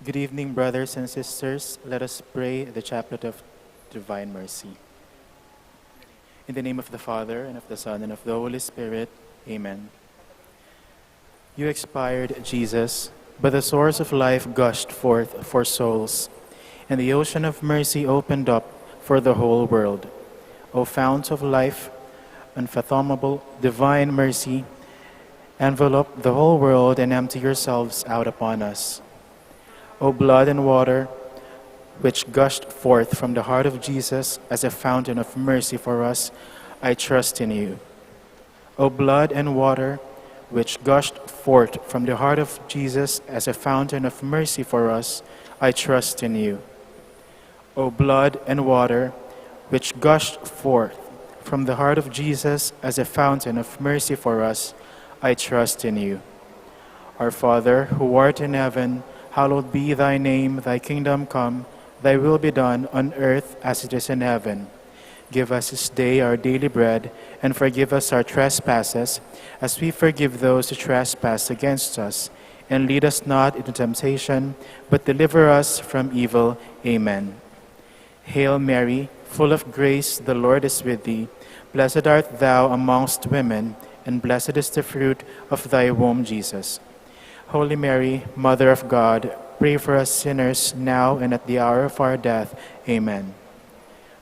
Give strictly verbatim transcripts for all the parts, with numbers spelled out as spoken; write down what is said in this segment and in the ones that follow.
Good evening, brothers and sisters. Let us pray the Chaplet of Divine Mercy. In the name of the Father, and of the Son, and of the Holy Spirit. Amen. You expired, Jesus, but the source of life gushed forth for souls, and the ocean of mercy opened up for the whole world. O fount of life, unfathomable divine mercy, envelop the whole world and empty yourselves out upon us. O blood and water, which gushed forth from the heart of Jesus as a fountain of mercy for us, I trust in you. O blood and water, which gushed forth from the heart of Jesus as a fountain of mercy for us, I trust in you. O blood and water, which gushed forth from the heart of Jesus as a fountain of mercy for us, I trust in you. Our Father, who art in heaven, hallowed be thy name. Thy kingdom come, thy will be done on earth as it is in heaven. Give us this day our daily bread, and forgive us our trespasses, as we forgive those who trespass against us. And lead us not into temptation, but deliver us from evil. Amen. Hail Mary, full of grace, the Lord is with thee. Blessed art thou amongst women, and blessed is the fruit of thy womb, Jesus. Holy Mary, Mother of God, pray for us sinners, now and at the hour of our death. Amen.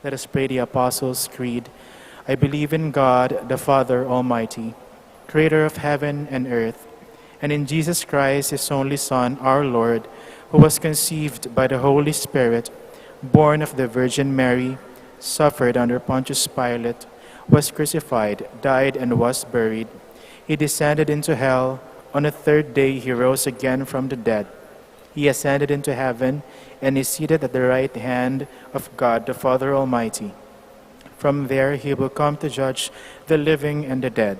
Let us pray the Apostles' Creed. I believe in God, the Father Almighty, creator of heaven and earth, and in Jesus Christ, his only Son, our Lord, who was conceived by the Holy Spirit, born of the Virgin Mary, suffered under Pontius Pilate, was crucified, died, and was buried. He descended into hell. On the third day he rose again from the dead. He ascended into heaven and is seated at the right hand of God the Father Almighty. From there he will come to judge the living and the dead.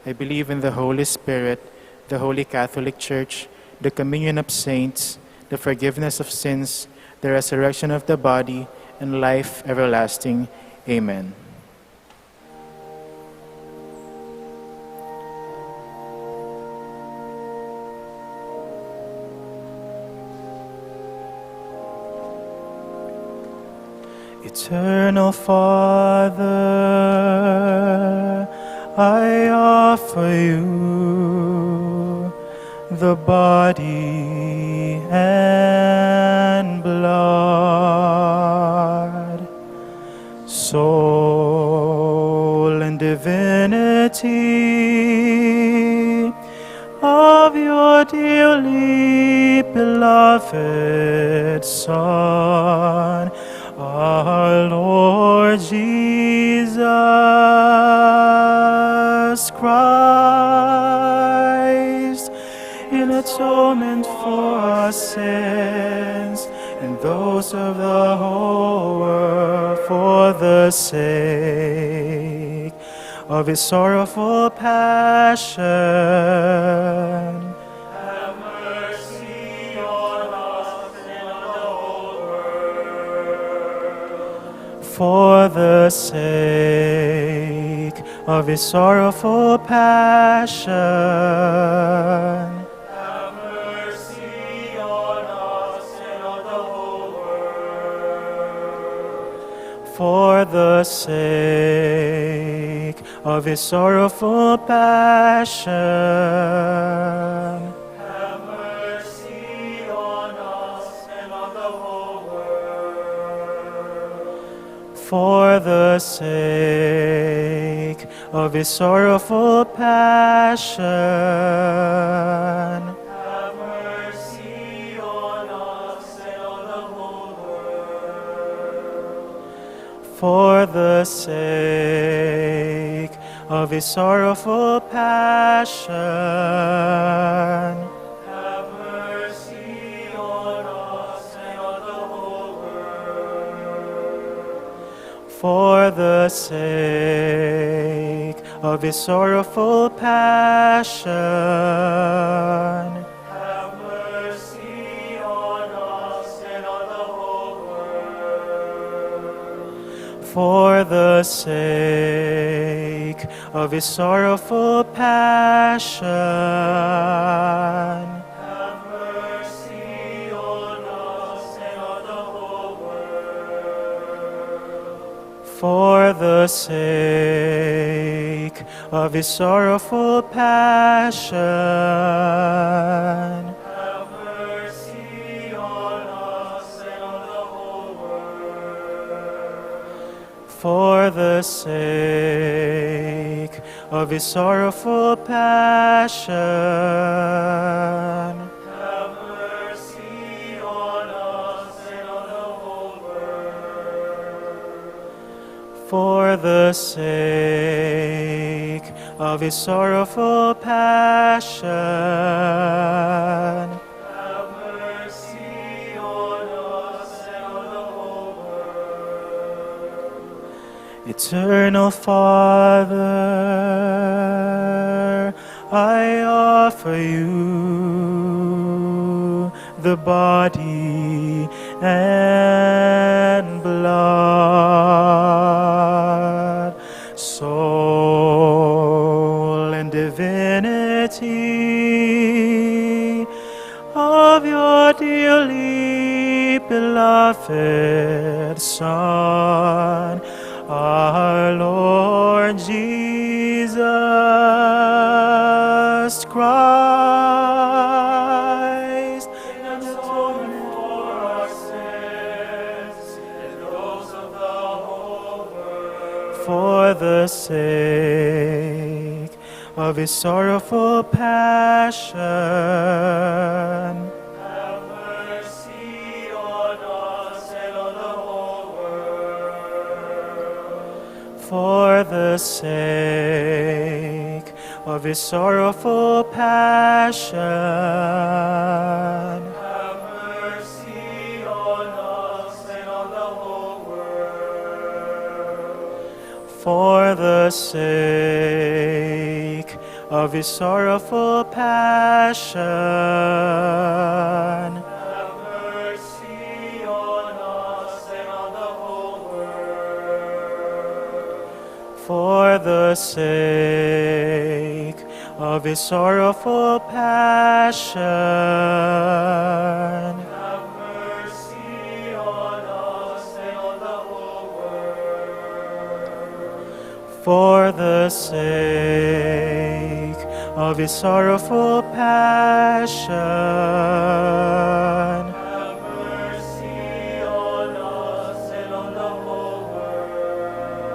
I believe in the Holy Spirit, the Holy Catholic Church, the communion of saints, the forgiveness of sins, the resurrection of the body, and life everlasting. Amen. Eternal Father, I offer you the body and blood, soul and divinity of your dearly beloved Son, our Lord Jesus Christ, in atonement for our sins and those of the whole world, for the sake of his sorrowful passion. Have mercy on us and on the whole world. For the sake of his sorrowful passion. Have mercy on us and on the whole world. For the sake of his sorrowful passion. Have mercy on us and on the whole world. For the sake of his sorrowful passion. Have mercy on us and on the whole world. For the sake of his sorrowful passion. Have mercy on us and on the whole world. For the sake of his sorrowful passion. Have mercy on us and on the whole world. For the sake of his sorrowful passion. Have mercy on the sake of his sorrowful passion. Have mercy on us and on the whole world. For the sake of his sorrowful passion. Have mercy on us and on the whole world. For the sake of his sorrowful passion. Have mercy on us and on the whole world. Eternal Father, I offer you the body and blood, soul and divinity of your dearly beloved Son, our Lord Jesus Christ. In atonement for our sins and those of the whole world. For the sake of his sorrowful passion. Have mercy on us and on the whole world. For the sake of his sorrowful passion. Have mercy on us and on the whole world. For the sake of his sorrowful passion. Have mercy on us and on the whole world. For the sake of his sorrowful passion. Have mercy on us and on the whole world. For the sake of his sorrowful passion. Have mercy on us and on the whole world. For the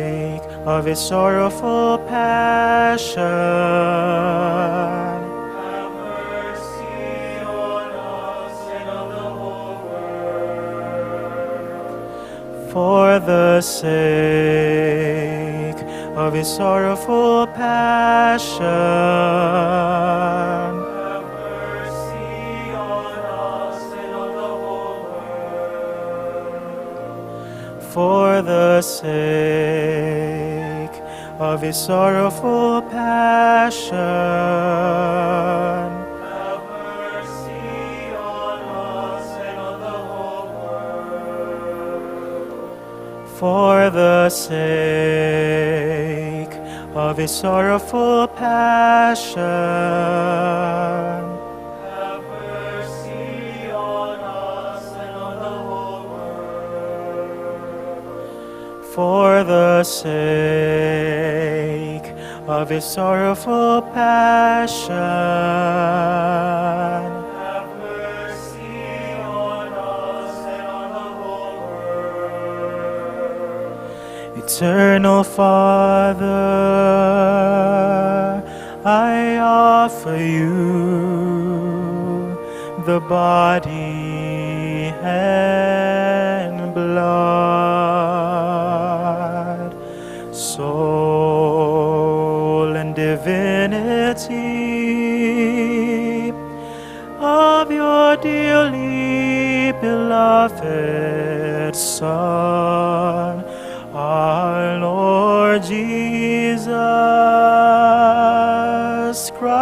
sake of his sorrowful passion. Have mercy on us and on the whole world. For the sake of his sorrowful passion. Have mercy on us and on the whole world. For the sake of his sorrowful passion. Have mercy on us and on the whole world. For the sake of his sorrowful passion. Have mercy on us and on the whole world. For the sake of his sorrowful passion. Have mercy on us and on the whole world. Eternal Father, I offer you the body and blood, soul and divinity of your dearly beloved Son, our Lord Jesus Christ.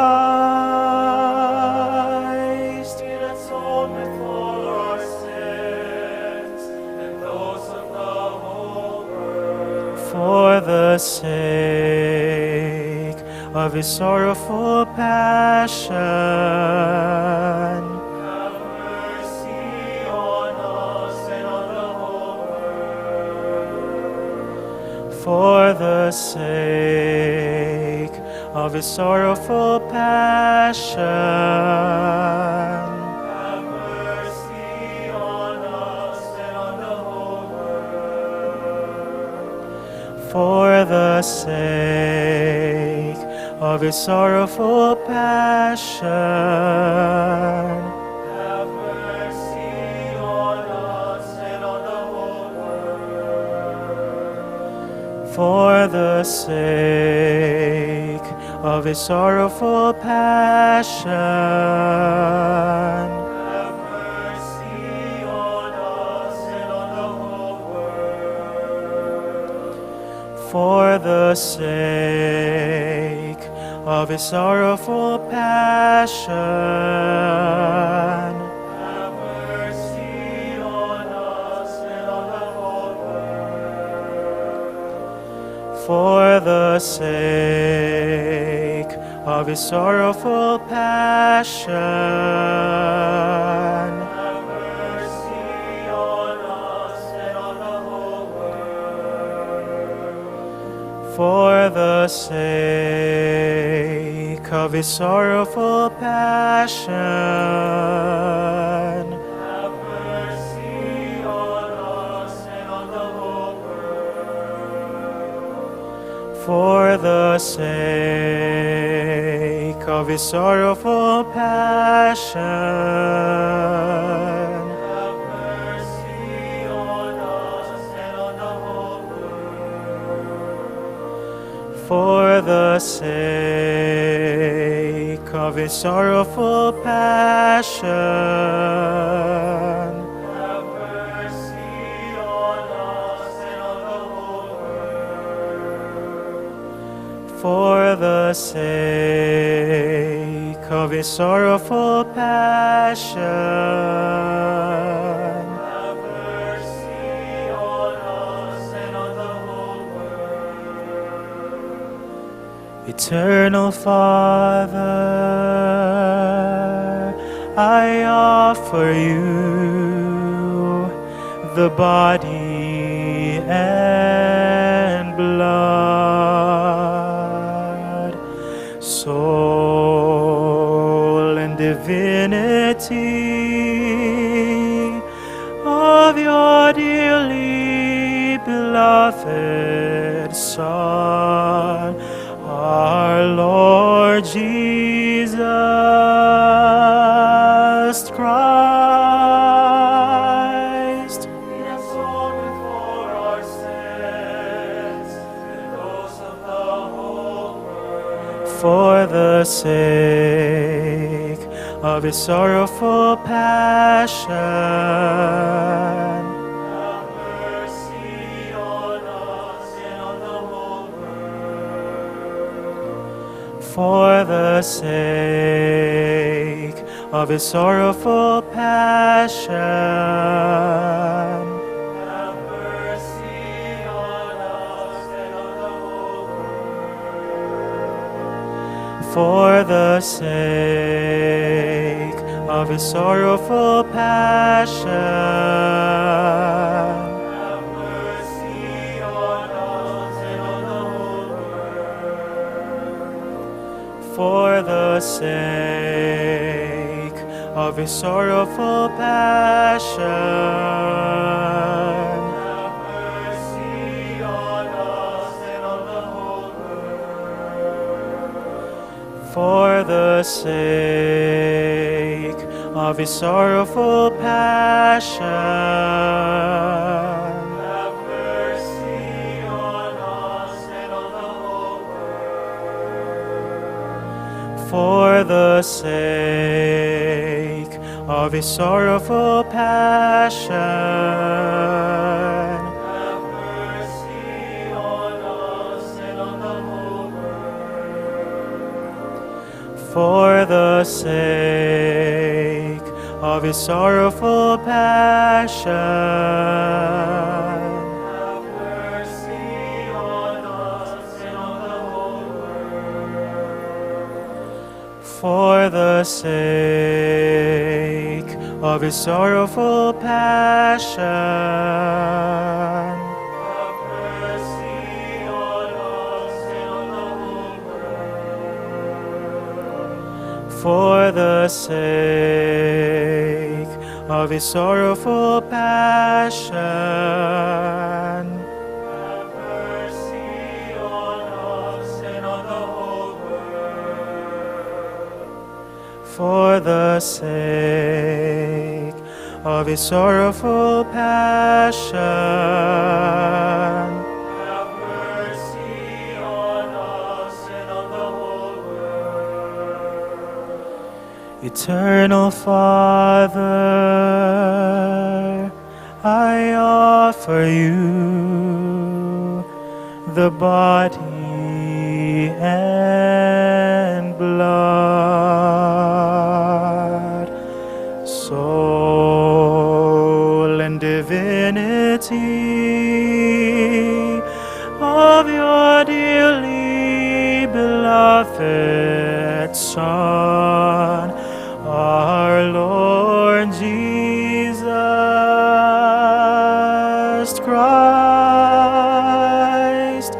In atonement for our sins and those of the whole world. For the sake of his sorrowful passion. Have mercy on us and on For the sake of his sorrowful passion, have mercy on us and on the whole world. For the sake of his sorrowful passion, have mercy on us and on the whole world. For the sake of his sorrowful passion, have mercy on us and on the whole world. For the sake of his sorrowful passion, have mercy on us and on the whole world. For the sake of his sorrowful passion, have mercy on us and on the whole world. For the sake of his sorrowful passion, have mercy on us and on the whole world. For the sake of his sorrowful passion, have mercy on us and on the whole world. For the sake of his sorrowful passion, have mercy on us and on the whole world. For the sake of his sorrowful passion, have mercy on us and on the whole world. Eternal Father, I offer you the body and blood, soul and divinity of your dearly beloved Son, our Lord Jesus Christ. He has offered for our sins and those of the whole world. For the sake of his sorrowful passion, have mercy on us and on the whole world. For the sake of his sorrowful passion, have mercy on us and on the whole world. For the sake of his sorrowful passion, have mercy on us and on the whole world. For the sake of his sorrowful passion, have mercy on us and on the whole world. For the sake of his sorrowful passion, have mercy on us and on the whole world. For the sake of his sorrowful passion, have mercy on us and on the whole world. For the sake of his sorrowful passion, have mercy on us and on the whole world. For the sake of his sorrowful passion, have mercy For the sake of his sorrowful passion, have mercy on us and on the whole world. For the sake of his sorrowful passion, have mercy on us and on the whole world. Eternal Father, I offer you the body and blood, soul and divinity of your dearly beloved Son, our Lord Jesus Christ. Be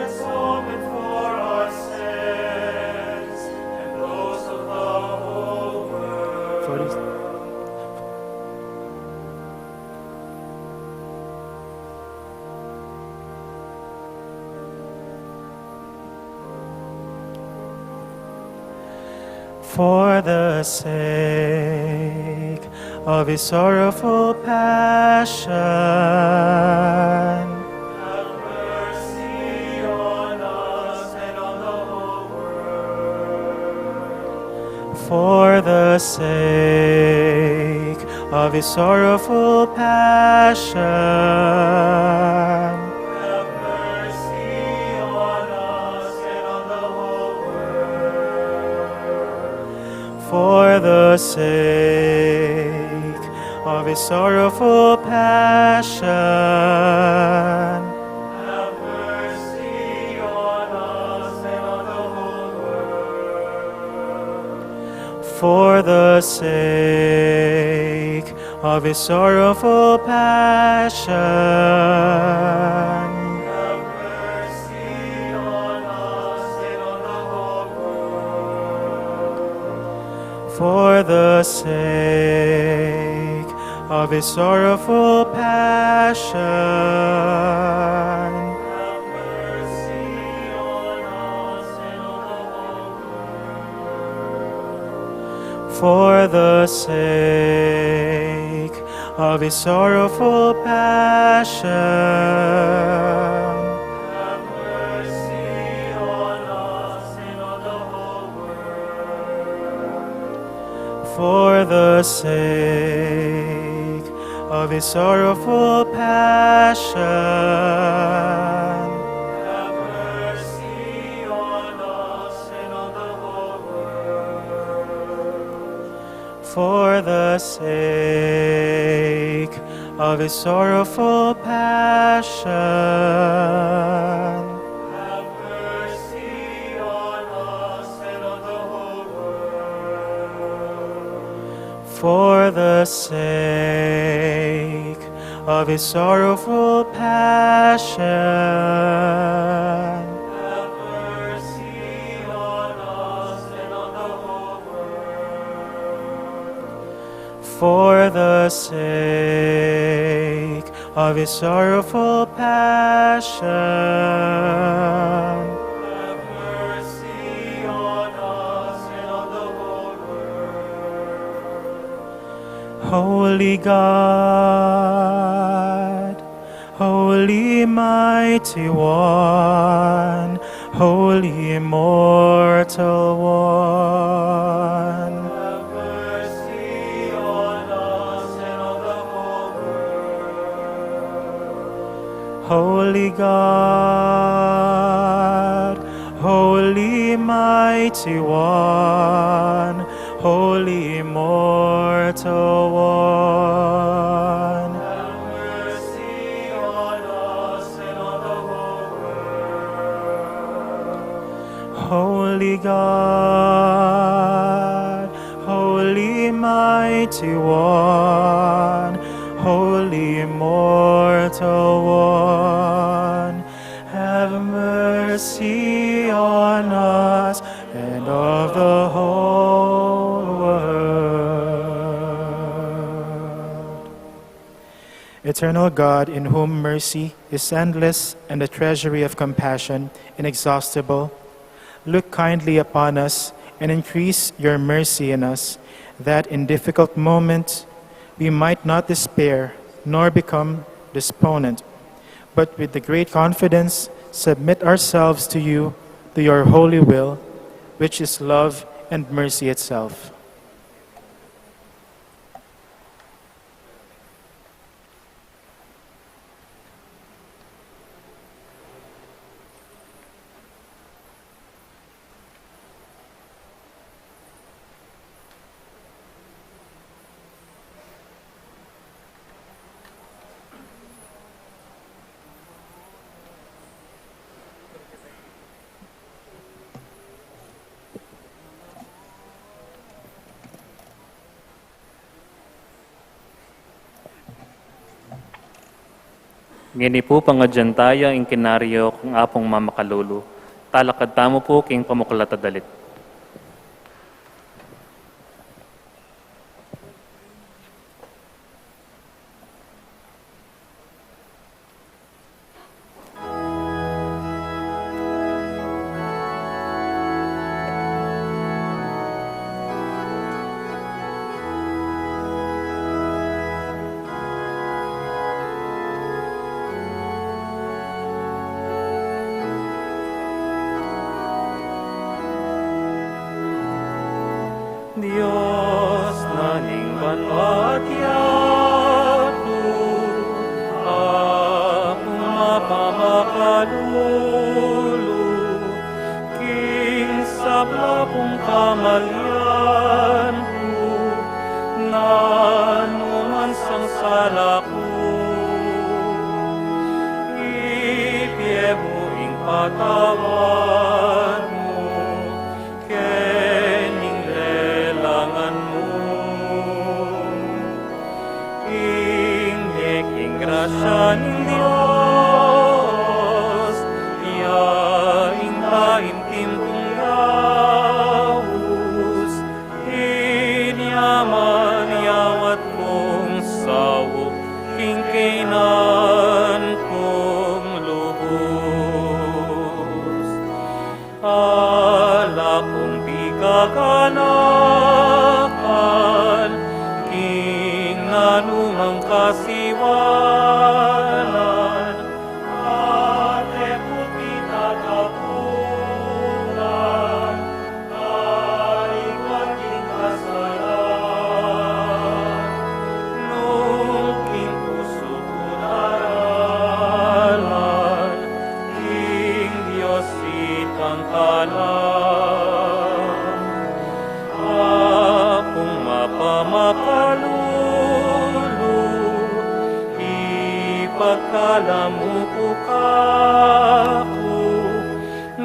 atonement for our sins and those of the whole world. For this For the sake of his sorrowful passion, have mercy on us and on the whole world. For the sake of his sorrowful passion, have mercy on us and on the whole world. For the sake of his sorrowful passion, have mercy on us and on the whole world. For the sake of his sorrowful passion, have mercy on us and on the whole world. For the sake of his sorrowful passion, have mercy on us and on the whole world. For the sake of his sorrowful passion, have mercy on us and on the whole world. For the sake of his sorrowful passion, have mercy on us and on the whole world. For the sake of his sorrowful passion, have mercy on us and on the whole world. For the sake of his sorrowful passion, have mercy on us and on the whole world. For the sake of his sorrowful passion, have mercy on us and on the whole world. Holy God, Holy Mighty One, Holy Immortal One, have mercy on us and on the whole world. Holy God, Holy Mighty One, Holy Immortal One, have mercy on us and on the whole world. Holy God, Holy Mighty One, Holy Immortal One, have mercy on us and of the whole Eternal God, in whom mercy is endless and the treasury of compassion inexhaustible, look kindly upon us and increase your mercy in us, that in difficult moments we might not despair nor become despondent, but with the great confidence submit ourselves to you, to your holy will, which is love and mercy itself. Ngeni pu, pangadyan taya ing kinaryo kang Apung mamakalulu. Talakad tamu pu king pamuklat a dalit. Dios na ning banua at yatu, Apung mapamakalulu, king sabla kung kamalian ku, nanu man sang sala ku, ibie mu ing patawad mu, kening lelangan mu. Ing meking grasya ning Dios, ya ing taimtimpung yaus, inya man i awat kung saup king kaynan kung lubus. Ala kung pikaganakan, king nanu mang kasiwanan, at e ku pitatapunan, kalibat king kasalan, nung king pusu ku daralan, king Dios itang kanan. Apung mapamakalulu, ipagkalub mu pu kaku,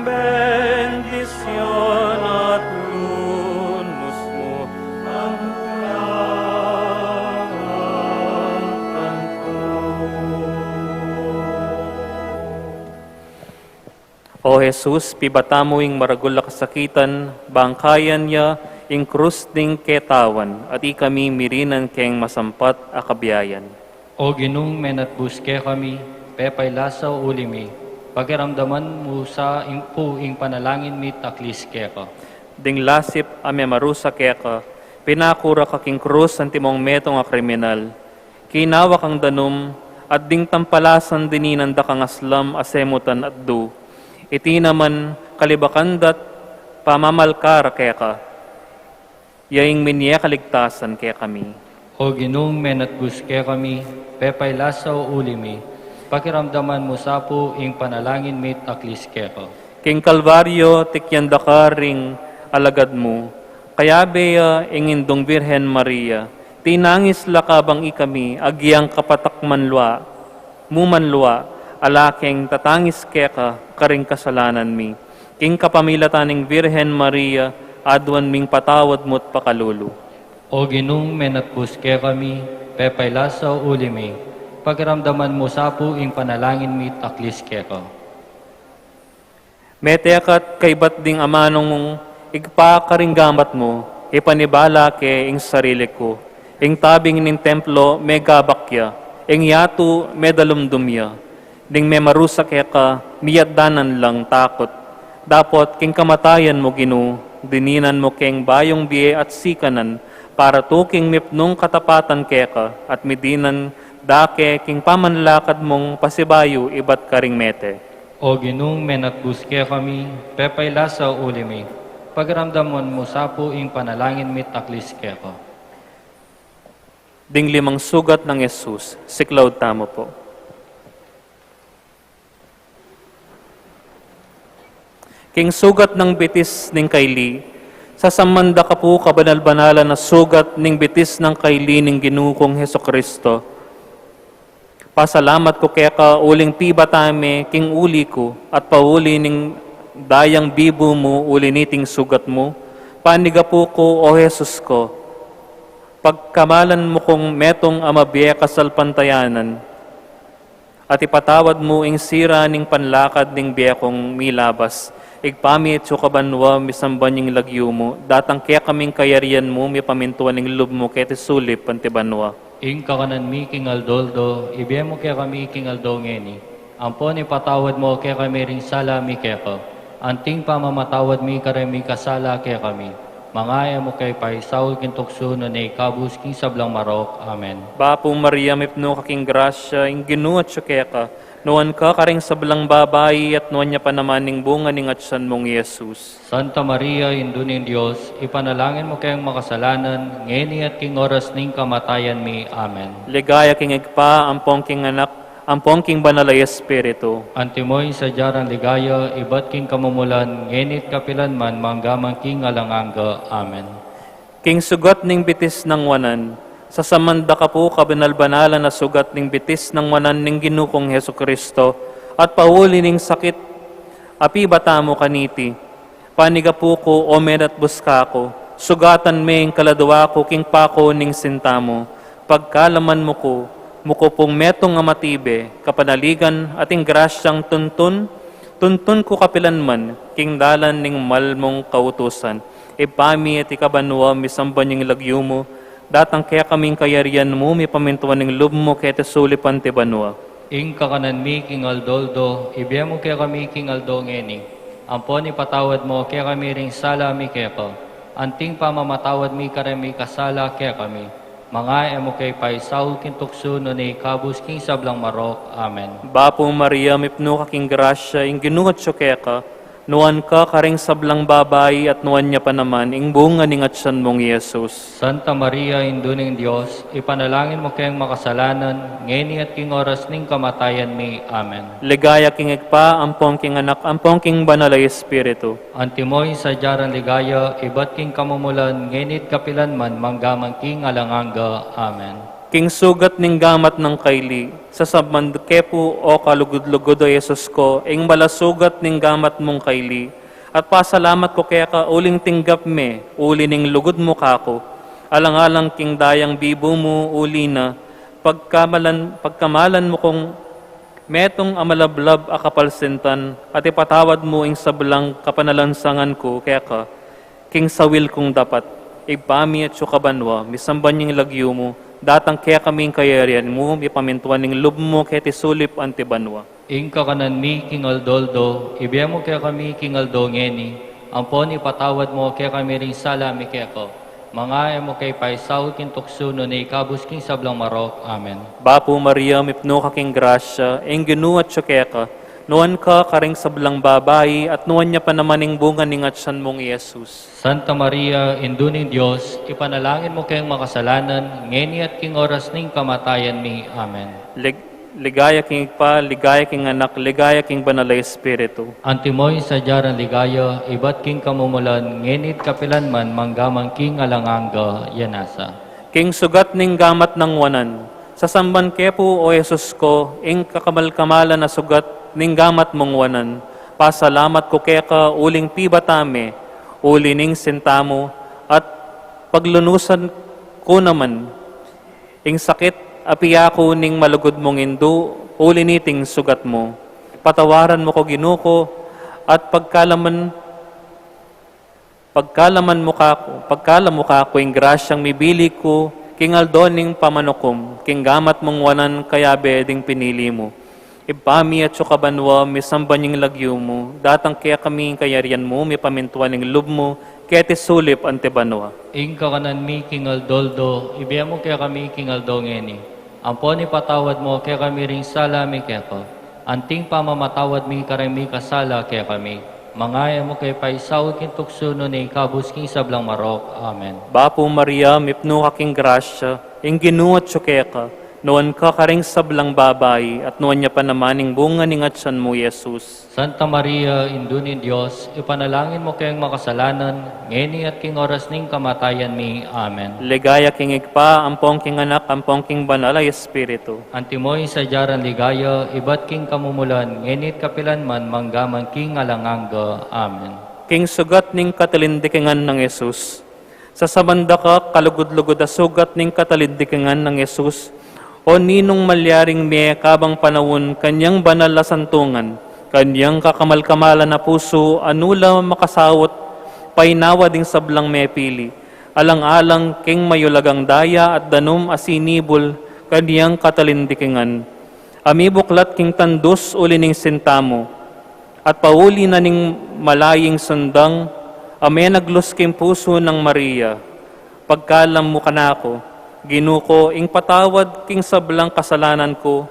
bendisyun at lunus mu, ang kulangan ku. O Jesus, pibata mu ing maragul a kasakitan, bang kayan ya ing krus ning ketawan, at ikami mirinan keng masampat a kabiayan. O Ginung, menatbus kekami, pepailasa uli mi, pakiramdaman mu sa ing pu ing panalangin mi taklis keka. Ding lasip a memarusa keka, pinakura ka king krus antimong metung a kriminal. Kinawa kang danum, at ding tampalasan dininan da kang aslam a semutan at du. Iti naman kalibakan da't pamamalkara keka, ya ing minie kaligtasan kekami. O Ginung, menatbus kekami, pepailasa uli mi, pakiramdaman mu sa pu ing panalangin mi taklis keka. King Kalbaryo, tikyan da ka ring alagad mu, kayabe ya ing Indung Virgen Maria, tinangis la kabang ikami agyang kapatakman lua, mu man lua, ala keng tatangis keka karing kasalanan mi. King kapamilatan ning Virgen Maria, aduan ming patawad mu't pakalulu. O Ginung, menatbus kekami, pepailasa uli mi, pakiramdaman mu sa pu ing panalangin mi taklis keka. Mete ka't kaybat ding amanung mung, Ibpa, karing gamat mu, ipanibala ke ing sarili ku. Ing tabing ning templo, megabak ya, Ing yatu medalumdum ya, ding memarusa keka, miyatdanan lang takut. Dapot king kamatayan mu, Ginu, dininan mu keng bayung bie at sikanan, para tuking mipnung katapatan keka, at midinan dake king pamanlakad mung pasibayu ibat karing mete. O Ginung menatbus kekami, pepailasa uli mi, pagramdaman mu sa pu ing panalangin mi taklis keka. Ding limang sugat nang Jesus, siklaud tamu pu. King sugat nang bitis ning kaili, sasaman da ka pu kabanal-banalan a sugat ning bitis nang kaili ning Ginu kung Jesucristo. Pasalamat ku keka uling pibata me king uli ku at pauli ning dayang bibu mu uli niting sugat mu. Panigapu ku, O Jesus ku, pagkamalan mu kung metung a mabie kasalpantayanan, at ipatawad mu ing sira ning panlakad ning bie kung milabas. Ibpa mi atsu ka banua, misamban ya ing lagyu mu, datang kekami ing kayarian mu, mipamintuan ing lub mu keti sulip anti banua. Ing kakanan mi king aldo-aldo, ibie mu kekami king aldo ngeni. Ampon ipatawad mu kekami ring sala mi keka, anting pamamatawad mi kareng mikasala kekami. Manga e mu ke paisaul king tuksu, nune ikabus king sablang marok. Amen. Bapu Maria, mipnu ka king grasya, ing Ginu atsu keka, nuan ka karing sablang babai, at nuan ya pa naman ing bunga ning atsan mung Jesus. Santa Maria, Indu ning Dios, ipanalangin mu keng makasalanan, ngeni at king oras ning kamatayan mi. Amen. Ligaya king Ibpa, ampon king Anak, ampon king Banal a Espiritu. Antimo ing sadya rang ligaya, ibat king kamumulan, ngeni at kapilan man, mangga man king alang angga. Amen. King sugat ning bitis nang wanan, sasaman da ka pu kabanal-banalan a sugat ning bitis nang wanan ning Ginu kung Jesucristo, at pauli ning sakit a pibata mu kaniti. Panigapu ku, O menatbus kaku, sugatan me ing kaladua ku king paku ning sinta mu. Pagkalaman mu ku, mu ku pung metung a matibe, kapanaligan at ing grasyang tuntun, tuntun ku kapilan man king dalan ning mal mung kautusan. Ibpa mi atsu ka banua, misamban ya ing lagyu mu, datang kekami ing kayarian mu, mipamintuan ing lub mu keti sulip anti banua. Ing kakanan mi king aldo-aldo, ibie mu kekami king aldo ngeni. Ampon ipatawad mu kekami ring sala mi keka, anting pamamatawad mi kareng mikasala kekami. Manga e mu ke paisaul king tuksu, nune ikabus king sablang marok. Amen. Bapu Maria, mipnu ka king grasya, ing Ginu atsu keka, nuan ka karing sablang babai, at nuan ya pa naman ing bunga ning atsan mung Jesus. Santa Maria, Indu ning Dios, ipanalangin mu keng makasalanan, ngeni at king oras ning kamatayan mi. Amen. Ligaya king Ibpa, ampon king Anak, ampon king Banal a Espiritu. Antimo ing sadya rang ligaya, ibat king kamumulan, ngeni at kapilan man, mangga man king alang angga. Amen. King sugat ning gamat nang kaili, sasaman da ke pu, O kalugud-lugud a Jesus ku, ing malasugat ning gamat mung kaili, at pasalamat ku keka uling tinggap me uli ning lugud mu kaku, alang-alang king dayang bibu mu uli na, pagkamalan, pagkamalan mu kung metung a malablab a kapalsintan, at ipatawad mu ing sablang kapanalansangan ku keka, king sawil kung dapat. Ibpa mi atsu ka banua, misamban ya ing lagyu mu, datang kekami ing kayarian mu, mipamintuan ing lub mu keti sulip anti banua. Ing kakanan mi king aldo-aldo, ibie mu kekami king aldo ngeni, ampon ipatawad mu kekami ring sala mi keka, manga e mu ke paisaul king tuksu, nune ikabus king sablang marok. Amen. Bapu Maria, mipnu ka king grasya, ing Ginu atsu keka, nuan ka karing sablang babai, at nuan ya pa naman ing bunga ning atsan mung Jesus. Santa Maria, Indu ning Dios, ipanalangin mu keng makasalanan, ngeni at king oras ning kamatayan mi. Amen. Lig-, ligaya king Ibpa, ligaya king Anak, ligaya king Banal a Espiritu. Antimo ing sadya rang ligaya, ibat king kamumulan, ngeni at kapilan man, mangga man king alang angga. Amen. King sugat ning gamat nang wanan, sasamban ke pu, O Jesus ku, ing kakamal-kamalan a sugat ning gamat mung wanan. Pasalamat ku keka uling pibata me uli ning sinta mu, at paglunusan ku naman ing sakit a piyaku ning malugud mung Indu uli niting sugat mu. Patawaran mu ku, Ginu ku, at pagkalaman Pagkalaman mu kaku, pagkalam mu kaku ing grasyang mibili ku King aldo ning pamanukum, king gamat mung wanan kayabe ding pinili mu. Ibpa mi atsu ka banua, misamban ya ing lagyu mu, datang kekami ing kayarian mu, mipamintuan ing lub mu, keti sulip anti banua. Ing kakanan mi king aldo-aldo, ibie mu kekami king aldo ngeni. Ampon ipatawad mu kekami ring sala mi keka, anting pamamatawad mi kareng mikasala kekami. Manga e mu ke paisaul king tuksu nune ikabus king sablang marok. Amen. Bapu Maria, mipnu ka king grasya, ing Ginu atsu keka, nuan ka karing sablang babai, at nuan ya pa naman ing bunga ning atsan mu, Jesus. Santa Maria, Indu ning Dios, ipanalangin mu keng makasalanan, ngeni at king oras ning kamatayan mi. Amen. Ligaya king Ibpa, ampon king Anak, ampon king Banal a Espiritu. Antimo ing sadya rang ligaya, ibat king kamumulan, ngeni at kapilan man, mangga man king alang angga. Amen. King sugat ning katalindikingan nang Jesus. Sasaban da ka, kalugud-lugud a sugat ning katalindikingan nang Jesus, o ninung malyaring mie kabang panaun kanyang banal a santungan, kanyang kakamal-kamalan a pusu, a nu la makasaut, painawa ding sablang mepili, alang-alang king mayulagang daya at danum a sinibul kanyang katalindikingan. A mibuklat king tandus uli ning sinta mu, at pauli na ning malaying sandang, a menaglus king pusu nang Maria. Pagkalam mu kanaku, Ginu ku, ing patawad king sablang kasalanan ku,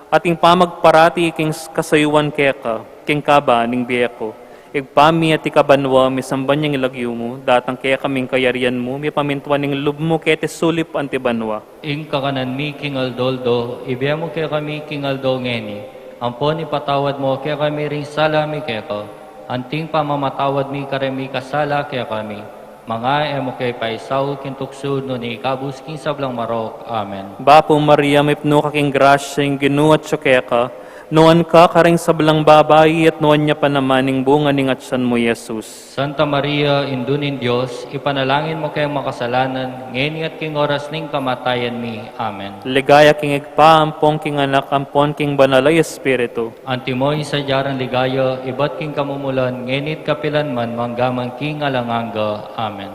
at ing pamagparati king s-, kasayuan keka, king kaba ning bie ku. Ibpa mi, atiu ka banua, misamban ya ing lagyu mu, datang kekami ing kayarian mu, mipamintuan ing lub mu, keti sulip anti banua. Ing kakanan mi king aldo-aldo, ibie mu kekami king aldo ngeni. Ampon ipatawad mu kekami ring sala mi keka, anting pamamatawad mi kareng mikasala kekami. Manga e mu ke paisaul king tuksu, nune ikabus king sablang marok. Amen. Bapu Maria, mipnu ka king grasya, ing Ginu atsu keka, nuan ka karing sablang babai, at nuan ya pa naman ing bunga ning atsan mu, Jesus. Santa Maria, Indu ning Dios, ipanalangin mu keng makasalanan, ngeni at king oras ning kamatayan mi. Amen. Ligaya king Ibpa, ampon king Anak, ampon king Banal a Espiritu. Antimo ing sadya rang ligaya, ibat king kamumulan, ngeni at kapilan man, mangga man king alang angga. Amen.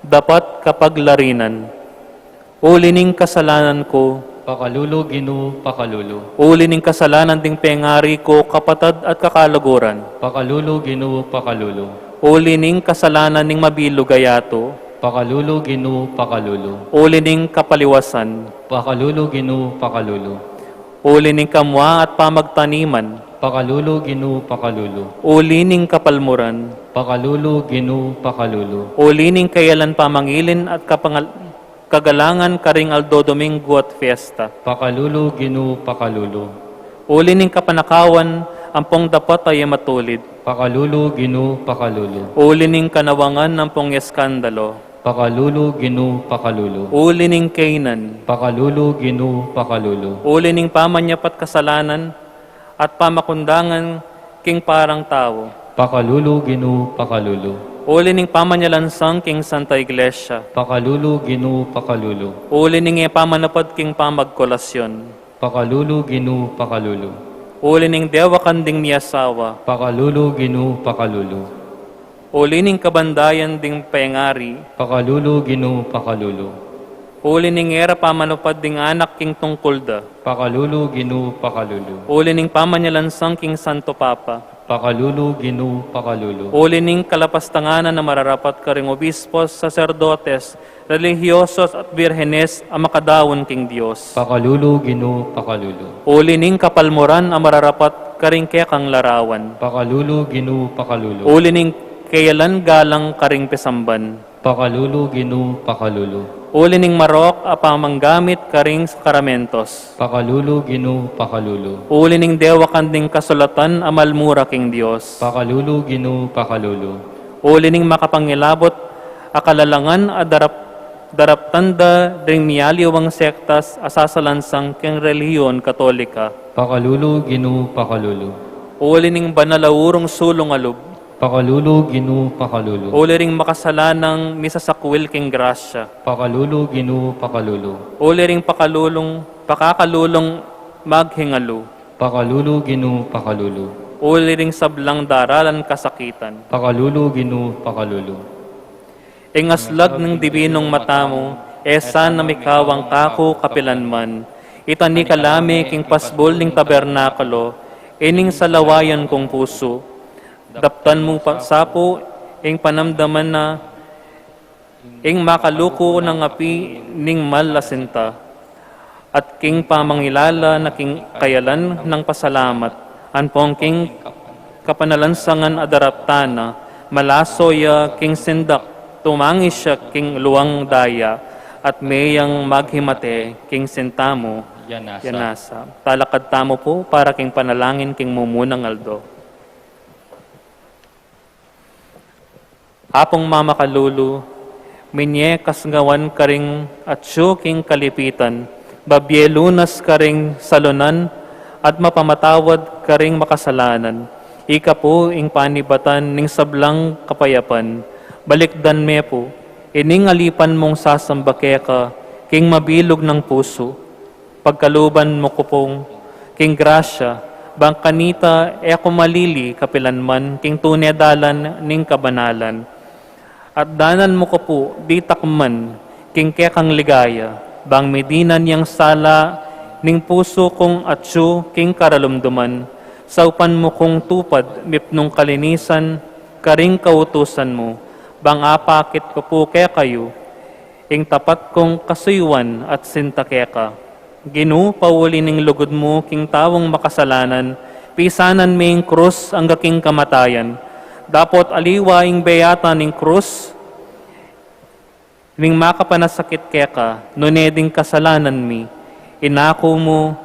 Dapat kapaglarinan. Uli ning kasalanan ku. Pakalulu, Ginu, pakalulu. Uli ning kasalanan ding pengari ku, kapatad at kakaluguran. Pakalulu, Ginu, pakalulu. Uli ning kasalanan ning mabilug a yatu. Pakalulu, Ginu, pakalulu. Uli ning kapaliwasan. Pakalulu, Ginu, pakalulu. Uli ning kamua at pamagtaniman. Pakalulu, Ginu, pakalulu. Uli ning kapalmuran. Pakalulu, Ginu, pakalulu. Uli ning kayalan pamangilin at kapangal-, kagalangan karing aldo Domingo at fiesta. Pakalulu, Ginu, pakalulu. Uli ning kapanakawan, ampong dapat a e matulid. Pakalulu, Ginu, pakalulu. Uli ning kanawangan, ampong eskandalu. Pakalulu, Ginu, pakalulu. Uli ning kaynan. Pakalulu, Ginu, pakalulu. Uli ning pamanyapat kasalanan, at pamakundangan king parang tau. Pakalulu, Ginu, pakalulu. Uli ning pamanyalansang king Santa Iglesia. Pakalulu, Ginu, pakalulu. Uli ning e pamanupad king pamagkolasyon. Pakalulu, Ginu, pakalulu. Uli ning dewakan ding miasawa. Pakalulu, Ginu, pakalulu. Uli ning kabandayan ding pengari. Pakalulu, Ginu, pakalulu. Uli ning e ra pamanupad ding anak king tungkul da. Pakalulu, Ginu, pakalulu. Uli ning pamanyalansang king Santo Papa. Pakalulu, Ginu, pakalulu. Uli ning kalapastanganan a mararapat karing obispos, saserdotes, relihiyosos at birhenes a makadaun king Dios. Pakalulu, Ginu, pakalulu. Uli ning kapalmuran a mararapat karing kekang larawan. Pakalulu, Ginu, pakalulu. Uli ning kayalan galang karing pisamban. Pakalulu, Ginu, pakalulu. Uli ning marok a pamanggamit karing sakramentos. Pakalulu, Ginu, pakalulu. Uli ning dewakan ding kasulatan a malmura king Dios. Pakalulu, Ginu, pakalulu. Uli ning makapangilabot a kalalangan a darap-, daraptan da ring mialiwang sektas a sasalansang king relihiyon Katolika. Pakalulu, Ginu, pakalulu. Uli ning banal a urung sulung a lub. Pakalulu, Ginu, pakalulu. Uli ring makasalanang misasakwil king grasya. Pakalulu, Ginu, pakalulu. Uli ring pakalulung, pakakalulung maghingalu. Pakalulu, Ginu, pakalulu. Uli ring sablang daralan kasakitan. Pakalulu, Ginu, pakalulu. Ing aslag ning dibinung mata mu, E sana mikawang kaku kapilanman. Itani ka la me king pasbul ning tabernakulo, ining salawayan kung pusu. Daptan mu pa sa pu ing panamdaman na ing makaluku nang api ning mal a sinta, at king pamangilala na king kayalan nang pasalamat, ampong king kapanalansangan a daraptan na, malaso ya king sindak, tumangis ya king luang daya, at meyang maghimate king sinta mu. Yan nasa. Yan nasa. Talakad tamu pu para king panalangin king mumunang aldo. Apung mamakalulu, minye kasngawan karing atyu king kalipitan, babie lunas karing salunan, at mapamatawad karing makasalanan. Ika pu ing panibatan ning sablang kapayapan. Balikdan me pu ining alipan mung sasamba keka king mabilug nang pusu. Pagkaluban mu ku pung king grasya, bang kanita e ku malili kapilanman king tune dalan ning kabanalan. At danan mu ku pu ditak man king kekang ligaya, bang midinan yang sala ning pusu kung atyu king karalumduman, saupan mu kung tupad mipnung kalinisan karing kautusan mu, bang apakit ku pu kekayu ing tapat kung kasuyuan at sinta keka. Ginu, pauli ning lugud mu king taung makasalanan, pisanan me ing krus angga king kamatayan. Dapot aliwa ing beyatan ning krus ning makapanasakit keka, nune ding kasalanan mi, inaku mu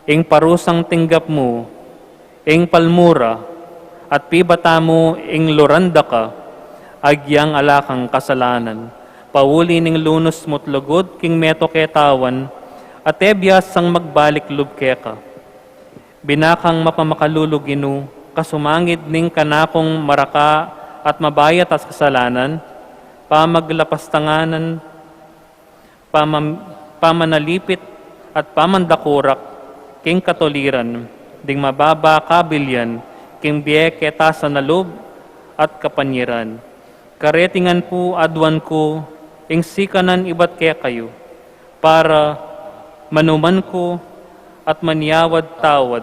ing parusang tinggap mu ing palmura, at pibata mu ing luranda ka, agyang ala kang kasalanan. Pauli ning lunus mu't lugud king meto ketawan, at e biasang magbalik lub keka. Binakang mapamakalulu Ginu, kasumangid ning kanakung maraka at mabayat a kasalanan, pamaglapastanganan, pamam-, pamanalipit at pamandakurak king katuliran, ding mababa kabilian king bie keta sa nalub at kapanyiran. Karetingan pu aduan ku ing sikanan ibat kekayu, para manuman ku at manyawad tawad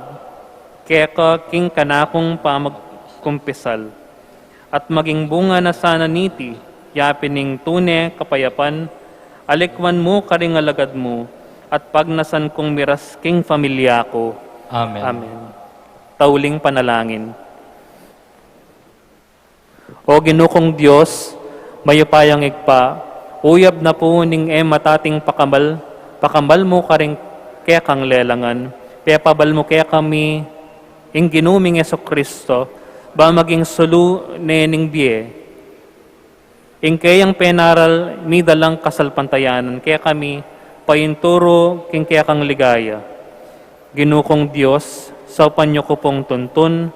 keka king kanakung pamagkumpisal. At maging bunga na sana niti, ya pin ing tune kapayapan, alikwan mu karing alagad mu, at pagnasan kung miras king familia ku. Amen. Amen. Tauling panalangin. O Ginu kung Dios, mayupayang Ibpa, uyab na pu ning e matating pakambal, pakambal mu karing kekang lelangan, pepabal mu kekami ing Ginu ming Jesucristo, ba maging sulu ne ning bie. Ing keyang penaral midalang kasalpantayanan kekami, painturu king kekang ligaya. Ginu kung Dios, saupan yu ku pung tuntun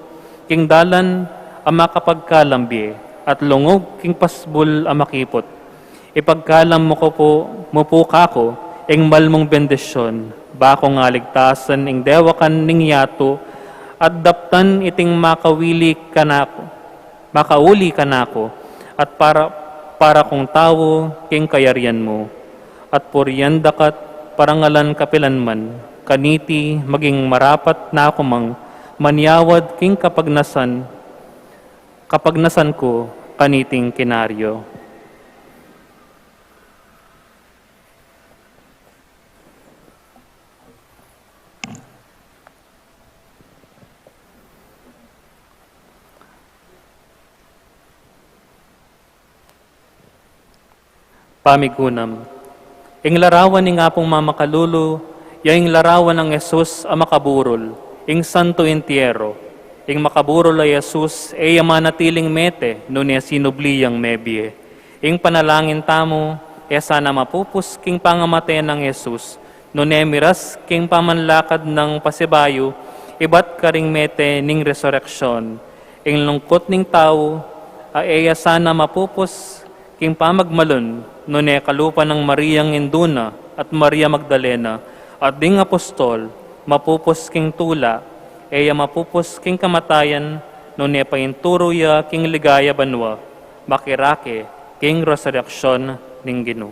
king dalan a makapagkalam bie, at lungug king pasbul a makiput. Ipagkalam mu ku pu, mu pu kaku ing mal mung bendisyon, ba kung aligtasan ing dewakan ning yatu, at daptan iting makawili kanaku, makauli kanaku, at para, para kung tau king kayarian mu, at purian da ka't parangalan kapilanman. Kaniti maging marapat na ku mang manyawad king kapagnasan, kapagnasan ku kaniting kinaryo. Pamigunam. Ing larawan ning Apung Mamakalulu, ya ing larawan nang Jesus a makaburul, ing Santo Entierro. Ing makaburul a Jesus, e ya manatiling mete, nune sinubli yang mebie. Ing panalangin tamu, e sana mapupus king pangamate nang Jesus, nune miras king pamanlakad nang pasibayu, ibat karing mete ning resureksyon. Ing lungkut ning tau, a e ya sana mapupus king pamagmalun, nune kalupa nang Mariang indu na at Maria Magdalena, at ding apostol, mapupus king tula, e ya mapupus king kamatayan, nune painturu ya king ligaya banua, makirake king resureksyon ning Ginu.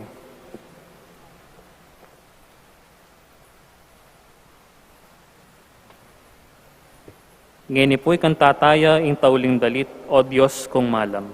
Ngeni pu ikanta taya ing tauling dalit, O Dios kung malam.